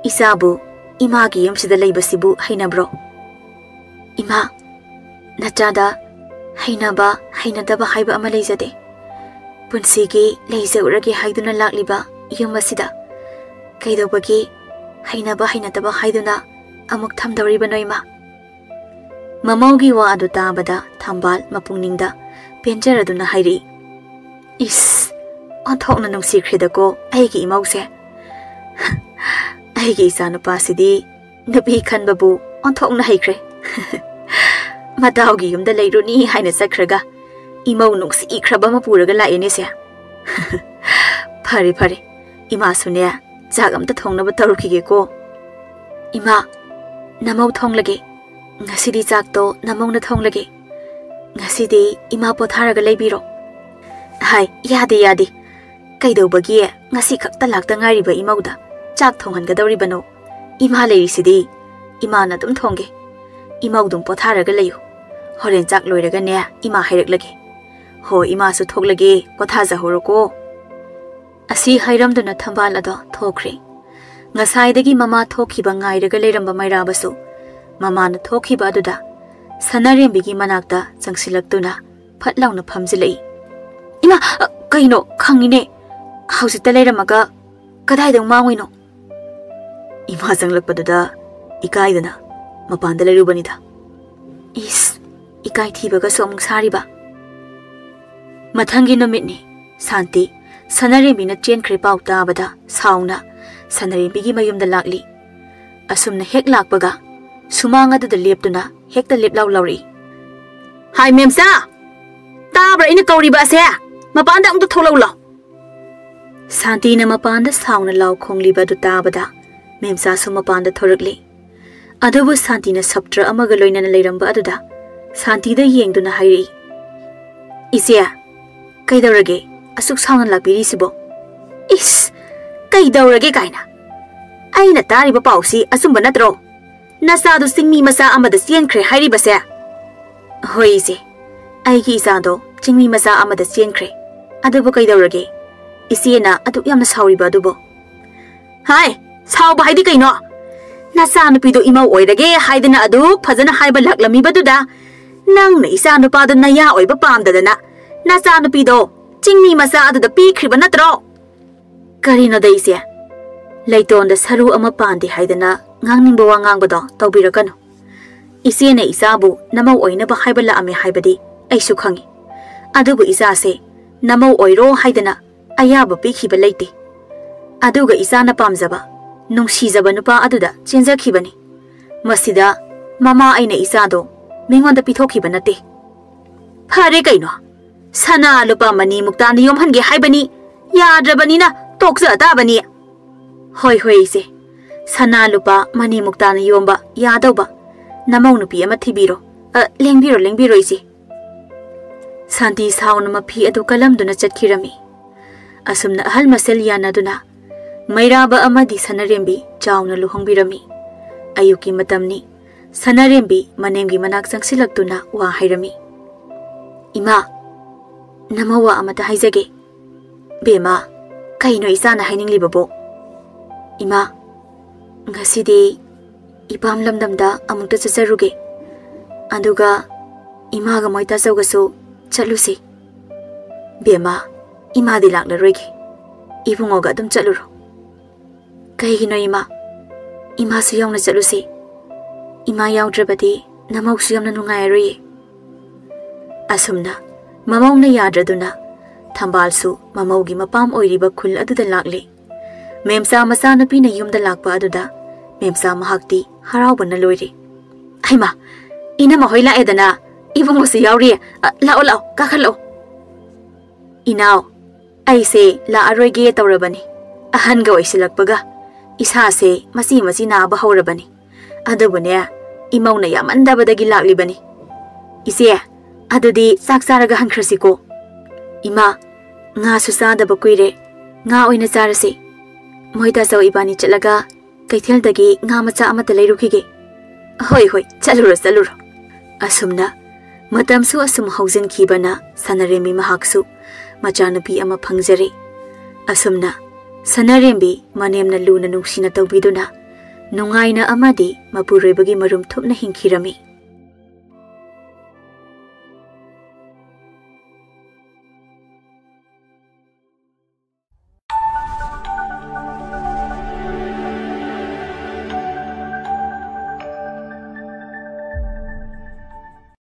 ꯏꯆꯥꯕꯨ ꯏꯃꯥꯒꯤ ꯌꯨꯝꯁꯤꯗ ꯂꯩꯕꯁꯤꯕꯨ ꯍꯩꯅꯕ꯭ꯔꯣ?" "ꯏꯃꯥ, ꯅꯆꯥꯗ ꯍꯩꯅꯕ ꯍꯩꯅꯗꯕ ꯍꯥꯏꯕ ꯑꯃ ꯂꯩꯖꯗꯦ꯫ ꯄꯨꯟꯁꯤꯒꯤ ꯂꯩꯖꯔꯨꯔꯒꯦ ꯍꯥꯏꯗꯨꯅ ꯂꯥꯛꯂꯤꯕ ꯌꯨꯝ ꯑꯁꯤꯗ ꯀꯩꯗꯧꯕꯒꯤ ꯍꯩꯅꯕ ꯍꯩꯅꯗꯕ ꯍꯥꯏꯗꯨꯅ ꯑꯃꯨꯛ ꯊꯝꯗꯧꯔꯤꯕꯅꯣ ꯏꯃꯥ?" ꯃꯃꯧꯒꯤ ꯋꯥ ꯑꯗꯨ ꯇꯥꯕꯗ ꯊꯝꯕꯥꯜ ꯃꯄꯨꯛꯅꯤꯡꯗ ꯄꯦꯟꯖꯔꯗꯨꯅ ꯍꯥꯏꯔꯛꯏ, "ꯏꯁ, ꯑꯣꯟꯊꯣꯛꯅ ꯅꯨꯡꯁꯤꯈ꯭ꯔꯦꯗꯀꯣ ꯑꯩꯒꯤ ꯏꯃꯧꯁꯦ꯫ ꯑꯩꯒꯤ ꯏꯆꯥꯅꯨꯄꯥꯁꯤꯗꯤ ꯅꯨꯄꯤ ꯈꯟꯕꯕꯨ ꯑꯣꯟꯊꯣꯛꯅ ꯍꯩꯈ꯭ꯔꯦ꯫ ꯃꯇꯥꯎꯒꯤ ꯌꯨꯝꯗ ꯂꯩꯔꯨꯅꯤ ꯍꯥꯏꯅ ꯆꯠꯈ꯭ꯔꯒ ꯏꯃꯧ ꯅꯨꯡꯁꯤꯈ꯭ꯔꯕ ꯑꯃ ꯄꯨꯔꯒ ꯂꯥꯛꯑꯦꯅꯦꯁꯦ꯫ ꯐꯔꯦ, ꯐꯔꯦ, ꯏꯃꯥꯁꯨꯅꯦ ꯆꯥꯛ ꯑꯝꯇ ꯊꯣꯡꯅꯕ ꯇꯧꯔꯨꯈꯤꯒꯦꯀꯣ꯫" "ꯏꯃꯥ, ꯅꯃꯧ ꯊꯣꯡꯂꯒꯦ꯫ ꯉꯁꯤꯗꯤ ꯆꯥꯛꯇꯣ ꯅꯃꯧꯅ ꯊꯣꯡꯂꯒꯦ꯫ ꯉꯁꯤꯗꯤ ꯏꯃꯥ ꯄꯣꯊꯥꯔꯒ ꯂꯩꯕꯤꯔꯣ꯫" "ꯍꯥꯏ, ꯌꯥꯗꯦ, ꯌꯥꯗꯦ꯫ ꯀꯩꯗꯧꯕꯒꯤ ꯉꯁꯤ ꯈꯛꯇ ꯂꯥꯛꯇ ꯉꯥꯏꯔꯤꯕ ꯏꯃꯧꯗ ꯆꯥꯛ ꯊꯣꯡꯍꯟꯒꯗꯧꯔꯤꯕꯅꯣ? ꯏꯃꯥ ꯂꯩꯔꯤꯁꯤꯗꯤ꯫ ꯏꯃꯥꯅ ꯑꯗꯨꯝ ꯊꯣꯡꯒꯦ꯫ ꯏꯃꯧꯗꯨꯝ ꯄꯣꯊꯥꯔꯒ ꯂꯩꯌꯨ꯫ ꯍꯣꯔꯦꯟ ꯆꯥꯛ ꯂꯣꯏꯔꯒꯅꯦ ꯏꯃꯥ ꯍꯥꯏꯔꯛꯂꯒꯦ꯫ ꯍꯣ, ꯏꯃꯥꯁꯨ ꯊꯣꯛꯂꯒꯦ, ꯄꯣꯊꯥꯖꯍꯧꯔꯣꯀꯣ꯫" ꯑꯁꯤ ꯍꯥꯏꯔꯝꯗꯨꯅ ꯊꯝꯕꯥꯜ ꯑꯗꯣ ꯊꯣꯛꯈ꯭ꯔꯦ꯫ ꯉꯁꯥꯏꯗꯒꯤ ꯃꯃꯥ ꯊꯣꯛꯈꯤꯕ ꯉꯥꯏꯔꯒ ꯂꯩꯔꯝꯕ ꯃꯩꯔꯥꯕꯁꯨ ꯃꯃꯥꯅ ꯊꯣꯛꯈꯤꯕ ꯑꯗꯨꯗ ꯁꯅꯥꯔꯦꯝꯕꯤꯒꯤ ꯃꯅꯥꯛꯇ ꯆꯪꯁꯤꯜꯂꯛꯇꯨꯅ ꯐꯠ ꯂꯥꯎꯅ ꯐꯝꯖꯤꯜꯂꯛꯏ꯫ "ꯏꯃꯥ, ꯑ, ꯀꯩꯅꯣ ꯈꯪꯉꯤꯅꯦ? ꯍꯧꯖꯤꯛꯇ ꯂꯩꯔꯝꯃꯒ ꯀꯗꯥꯏꯗ ꯃꯥꯡꯉꯨꯏꯅꯣ?" ꯏꯃꯥ ꯆꯪꯂꯛꯄꯗꯨꯗ ꯏꯀꯥꯏꯗꯅ ꯃꯄꯥꯟꯗ ꯂꯩꯔꯨꯕꯅꯤꯗ꯫ ꯏꯁ, ꯏꯀꯥꯏ ꯊꯤꯕꯒꯁꯨ ꯑꯃꯨꯛ ꯁꯥꯔꯤꯕ꯫ ꯃꯊꯪꯒꯤ ꯅꯨꯃꯤꯠꯅꯤ꯫ ꯁꯥꯟꯇꯤ ꯁꯅꯥꯔꯦꯝꯕꯤꯅ ꯆꯦꯟꯈ꯭ꯔꯦ ꯄꯥꯎ ꯇꯥꯕꯗ ꯁꯥꯎꯅ ꯁꯅꯥꯔꯦꯝꯕꯤꯒꯤ ꯃꯌꯨꯝꯗ ꯂꯥꯛꯂꯤ꯫ ꯑꯁꯨꯝꯅ ꯍꯦꯛ ꯂꯥꯛꯄꯒ ꯁꯨꯃꯥꯡ ꯑꯗꯨꯗ ꯂꯦꯞꯇꯨꯅ ꯍꯦꯛꯇ ꯂꯦꯞꯂꯥꯎ ꯂꯥꯎꯔꯛꯏ꯫ "ꯍꯥꯏ ꯃꯦꯝꯆꯥ! ꯇꯥꯕ꯭ꯔꯥ ꯑꯩꯅ ꯀꯧꯔꯤꯕ ꯑꯁꯦ? ꯃꯄꯥꯟꯗ ꯑꯃꯨꯛꯇ ꯊꯣꯛꯂꯛꯎ ꯂꯥꯎ!" ꯁꯥꯟꯇꯤꯅ ꯃꯄꯥꯟꯗ ꯁꯥꯎꯅ ꯂꯥꯎ ꯈꯣꯡꯂꯤꯕ ꯑꯗꯨ ꯇꯥꯕꯗ ꯃꯦꯝꯆꯥꯁꯨ ꯃꯄꯥꯟꯗ ꯊꯣꯔꯛꯂꯤ꯫ ꯑꯗꯨꯕꯨ ꯁꯥꯟꯇꯤꯅ ꯁꯞꯇ꯭ꯔ ꯑꯃꯒ ꯂꯣꯏꯅꯅ ꯂꯩꯔꯝꯕ ꯑꯗꯨꯗ ꯁꯥꯟꯇꯤꯗ ꯌꯦꯡꯗꯨꯅ ꯍꯥꯏꯔꯛꯏ, "ꯏꯆꯦ, ꯀꯩꯗꯧꯔꯒꯦ ꯑꯁꯨꯛ ꯁꯥꯎꯅ ꯂꯥꯛꯄꯤꯔꯤꯁꯤꯕꯣ?" "ꯏꯁ, ꯀꯩꯗꯧꯔꯒꯦ ꯀꯥꯏꯅ? ꯑꯩꯅ ꯇꯥꯔꯤꯕ ꯄꯥꯎꯁꯤ ꯑꯆꯨꯝꯕ ꯅꯠꯇ꯭ꯔꯣ? ꯅꯆꯥꯗꯨ ꯆꯤꯡꯃꯤ ꯃꯆꯥ ꯑꯃꯗ ꯆꯦꯟꯈ꯭ꯔꯦ ꯍꯥꯏꯔꯤꯕꯁꯦ?" "ꯍꯣꯏ ꯏꯆꯦ, ꯑꯩꯒꯤ ꯏꯆꯥꯗꯣ ꯆꯤꯡꯃꯤ ꯃꯆꯥ ꯑꯃꯗ ꯆꯦꯟꯈ꯭ꯔꯦ꯫ ꯑꯗꯨꯕꯨ ꯀꯩꯗꯧꯔꯒꯦ? ꯏꯆꯦꯅ ꯑꯗꯨꯛ ꯌꯥꯝꯅ ꯁꯥꯎꯔꯤꯕ ꯑꯗꯨꯕꯨ?" "ꯍꯥꯏ, ꯁꯥꯎꯕ ꯍꯥꯏꯗꯤ ꯀꯩꯅꯣ? ꯅꯆꯥꯅꯨꯄꯤꯗꯣ ꯏꯃꯧ ꯑꯣꯏꯔꯒꯦ ꯍꯥꯏꯗꯅ ꯑꯗꯨꯛ ꯐꯖꯅ ꯍꯥꯏꯕ ꯂꯥꯛꯂꯝꯃꯤꯕꯗꯨꯗ ꯅꯪꯅ ꯏꯆꯥꯅꯨꯄꯥꯗꯣ ꯅꯌꯥ ꯑꯣꯏꯕ ꯄꯥꯝꯗꯗꯅ ꯅꯆꯥꯅꯨꯄꯤꯗꯣ ꯆꯤꯡꯃꯤ ꯃꯆꯥ ꯑꯗꯨꯗ ꯄꯤꯈ꯭ꯔꯤꯕ ꯅꯠꯇ꯭ꯔꯣ?" "ꯀꯔꯤꯅꯣꯗ ꯏꯆꯦ? ꯂꯩꯇꯣꯟꯗ ꯁꯔꯨ ꯑꯃ ꯄꯥꯟꯗꯦ ꯍꯥꯏꯗꯅ ꯉꯥꯡꯅꯤꯡꯕ ꯋꯥ ꯉꯥꯡꯕꯗꯣ ꯇꯧꯕꯤꯔꯛꯀꯅꯨ꯫ ꯏꯆꯦꯅ ꯏꯆꯥꯕꯨ ꯅꯃꯧ ꯑꯣꯏꯅꯕ ꯍꯥꯏꯕ ꯂꯥꯛꯑꯝꯃꯦ ꯍꯥꯏꯕꯗꯤ ꯑꯩꯁꯨ ꯈꯪꯏ꯫ ꯑꯗꯨꯕꯨ ꯏꯆꯥꯁꯦ ꯅꯃꯧ ꯑꯣꯏꯔꯣ ꯍꯥꯏꯗꯅ ꯑꯌꯥꯕ ꯄꯤꯈꯤꯕ ꯂꯩꯇꯦ꯫ ꯑꯗꯨꯒ ꯏꯆꯥꯅ ꯄꯥꯝꯖꯕ, ꯅꯨꯡꯁꯤꯖꯕ ꯅꯨꯄꯥ ꯑꯗꯨꯗ ꯆꯦꯟꯖꯈꯤꯕꯅꯤ꯫ ꯃꯁꯤꯗ ꯃꯃꯥ ꯑꯩꯅ ꯏꯆꯥꯗꯣ ꯃꯤꯉꯣꯟꯗ ꯄꯤꯊꯣꯛꯈꯤꯕ ꯅꯠꯇꯦ꯫" "ꯐꯔꯦ ꯀꯩꯅꯣ, ꯁꯅꯥ ꯂꯨꯄꯥ ꯃꯅꯤ ꯃꯨꯛꯇꯥꯅ ꯌꯣꯝꯍꯟꯒꯦ ꯍꯥꯏꯕꯅꯤ, ꯌꯥꯗ꯭ꯔꯕꯅꯤꯅ ꯇꯣꯛꯆ ꯇꯥꯕꯅꯤ꯫" "ꯍꯣꯏ, ꯍꯣꯏ ꯏꯆꯦ, ꯁꯅꯥ ꯂꯨꯄꯥ ꯃꯅꯤ ꯃꯨꯛꯇꯥꯅ ꯌꯣꯝꯕ ꯌꯥꯗꯧꯕ ꯅꯃꯧ ꯅꯨꯄꯤ ꯑꯃ ꯊꯤꯕꯤꯔꯣ꯫ ꯑ, ꯂꯦꯡꯕꯤꯔꯣ, ꯂꯦꯡꯕꯤꯔꯣ ꯏꯆꯦ꯫" ꯁꯥꯟꯇꯤ ꯁꯥꯎꯅ ꯃꯐꯤ ꯑꯗꯨ ꯀꯜꯂꯝꯗꯨꯅ ꯆꯠꯈꯤꯔꯝꯃꯤ꯫ ꯑꯁꯨꯝꯅ ꯑꯍꯜ ꯃꯁꯦꯜ ꯌꯥꯅꯗꯨꯅ ꯃꯩꯔꯥꯕ ꯑꯃꯗꯤ ꯁꯅꯥꯔꯦꯝꯕꯤ ꯆꯥꯎꯅ ꯂꯨꯍꯣꯡꯕꯤꯔꯝꯃꯤ꯫ ꯑꯌꯨꯛꯀꯤ ꯃꯇꯝꯅꯤ꯫ ꯁꯅꯥꯔꯦꯝꯕꯤ ꯃꯅꯦꯝꯒꯤ ꯃꯅꯥꯛ ꯆꯪꯁꯤꯜꯂꯛꯇꯨꯅ ꯋꯥ ꯍꯥꯏꯔꯝꯃꯤ꯫ "ꯏꯃꯥ, ꯅꯃꯧ ꯋꯥ ꯑꯃꯇ ꯍꯥꯏꯖꯒꯦ꯫" "ꯕꯦꯝꯃ, ꯀꯩꯅꯣ ꯏꯆꯥꯅ ꯍꯥꯏꯅꯤꯡꯂꯤꯕꯕꯣ?" "ꯏꯃꯥ, "ꯉꯁꯤꯗꯤ ꯏꯄꯥꯝ ꯂꯝꯗꯝꯗ ꯑꯃꯨꯛꯇ ꯆꯠꯆꯔꯨꯒꯦ, ꯑꯗꯨꯒ ꯏꯃꯥꯒ ꯃꯣꯏ ꯇꯥꯆꯧꯒꯁꯨ ꯆꯠꯂꯨꯁꯤ꯫" "ꯕꯦꯝꯃ, ꯏꯃꯥꯗꯤ ꯂꯥꯛꯂꯔꯣꯏꯒꯦ, ꯏꯕꯨꯡꯉꯣꯒ ꯑꯗꯨꯝ ꯆꯠꯂꯨꯔꯣ꯫" "ꯀꯩꯒꯤꯅꯣ ꯏꯃꯥ? ꯏꯃꯥꯁꯨ ꯌꯥꯎꯅ ꯆꯠꯂꯨꯁꯤ꯫ ꯏꯃꯥ ꯌꯥꯎꯗ꯭ꯔꯕꯗꯤ ꯅꯃꯧꯁꯨ ꯌꯥꯝꯅ ꯅꯨꯡꯉꯥꯏꯔꯔꯣꯏꯌꯦ꯫" ꯑꯁꯨꯝꯅ ꯃꯃꯧꯅ ꯌꯥꯗ꯭ꯔꯗꯨꯅ ꯊꯝꯕꯥꯜꯁꯨ ꯃꯃꯧꯒꯤ ꯃꯄꯥꯝ ꯑꯣꯏꯔꯤꯕ ꯈꯨꯜ ꯑꯗꯨꯗ ꯂꯥꯛꯂꯤ꯫ ꯃꯦꯝꯆꯥ ꯃꯆꯥꯅꯨꯄꯤꯅ ꯌꯨꯝꯗ ꯂꯥꯛꯄ ꯑꯗꯨꯗ ꯃꯦꯝꯆꯥ ꯃꯍꯥꯛꯇꯤ ꯍꯔꯥꯎꯕꯅ ꯂꯣꯏꯔꯦ꯫ "ꯍꯩꯃꯥ, ꯏꯅꯝꯃ ꯍꯣꯏ ꯂꯥꯛꯑꯦꯗꯅ, ꯏꯕꯨꯡꯉꯣꯁꯨ ꯌꯥꯎꯔꯤꯌꯦ꯫ ꯑ, ꯂꯥꯛꯑꯣ, ꯂꯥꯛꯑꯣ, ꯀꯥꯈꯠꯂꯛꯑꯣ꯫" "ꯏꯅꯥꯎ, ꯑꯩꯁꯦ ꯂꯥꯛꯑꯔꯣꯏꯒꯦ ꯇꯧꯔꯕꯅꯤ꯫ ꯑꯍꯟꯒ ꯑꯣꯏꯁꯤꯜꯂꯛꯄꯒ ꯏꯁꯥꯁꯦ ꯃꯆꯤ ꯃꯆꯤ ꯅꯥꯕ ꯍꯧꯔꯕꯅꯤ꯫ ꯑꯗꯨꯕꯨꯅꯦ, ꯏꯃꯧꯅ ꯌꯥꯝꯃꯟꯗꯕꯗꯒꯤ ꯂꯥꯛꯂꯤꯕꯅꯤ꯫ ꯏꯆꯦ, ꯑꯗꯨꯗꯤ ꯆꯥꯛ ꯆꯥꯔꯒ ꯍꯟꯈ꯭ꯔꯁꯤꯀꯣ꯫" "ꯏꯃꯥ, ꯉꯥꯁꯨ ꯆꯥꯗꯕ ꯀꯨꯏꯔꯦ, ꯉꯥ ꯑꯣꯏꯅ ꯆꯥꯔꯁꯤ꯫ ꯃꯣꯏ ꯇꯥꯆꯧ ꯏꯕꯥꯅꯤ ꯆꯠꯂꯒ ꯀꯩꯊꯦꯜꯗꯒꯤ ꯉꯥ ꯃꯆꯥ ꯑꯃꯠꯇ ꯂꯩꯔꯨꯈꯤꯒꯦ꯫" "ꯍꯣꯏ, ꯍꯣꯏ, ꯆꯠꯂꯨꯔꯣ, ꯆꯠꯂꯨꯔꯣ꯫" ꯑꯁꯨꯝꯅ ꯃꯇꯝꯁꯨ ꯑꯁꯨꯝ ꯍꯧꯖꯤꯟꯈꯤꯕꯅ ꯁꯅꯥꯔꯦꯝꯕꯤ ꯃꯍꯥꯛꯁꯨ ꯃꯆꯥꯅꯨꯄꯤ ꯑꯃ ꯐꯪꯖꯔꯦ꯫ ꯑꯁꯨꯝꯅ ꯁꯅꯥꯔꯦꯝꯕꯤ ꯃꯅꯦꯝꯅ ꯂꯨꯅ ꯅꯨꯡꯁꯤꯅ ꯇꯧꯕꯤꯗꯨꯅ ꯅꯨꯡꯉꯥꯏꯅ ꯑꯃꯗꯤ ꯃꯄꯨꯔꯣꯏꯕꯒꯤ ꯃꯔꯨꯝ ꯊꯨꯞꯅ ꯍꯤꯡꯈꯤꯔꯝꯃꯤ꯫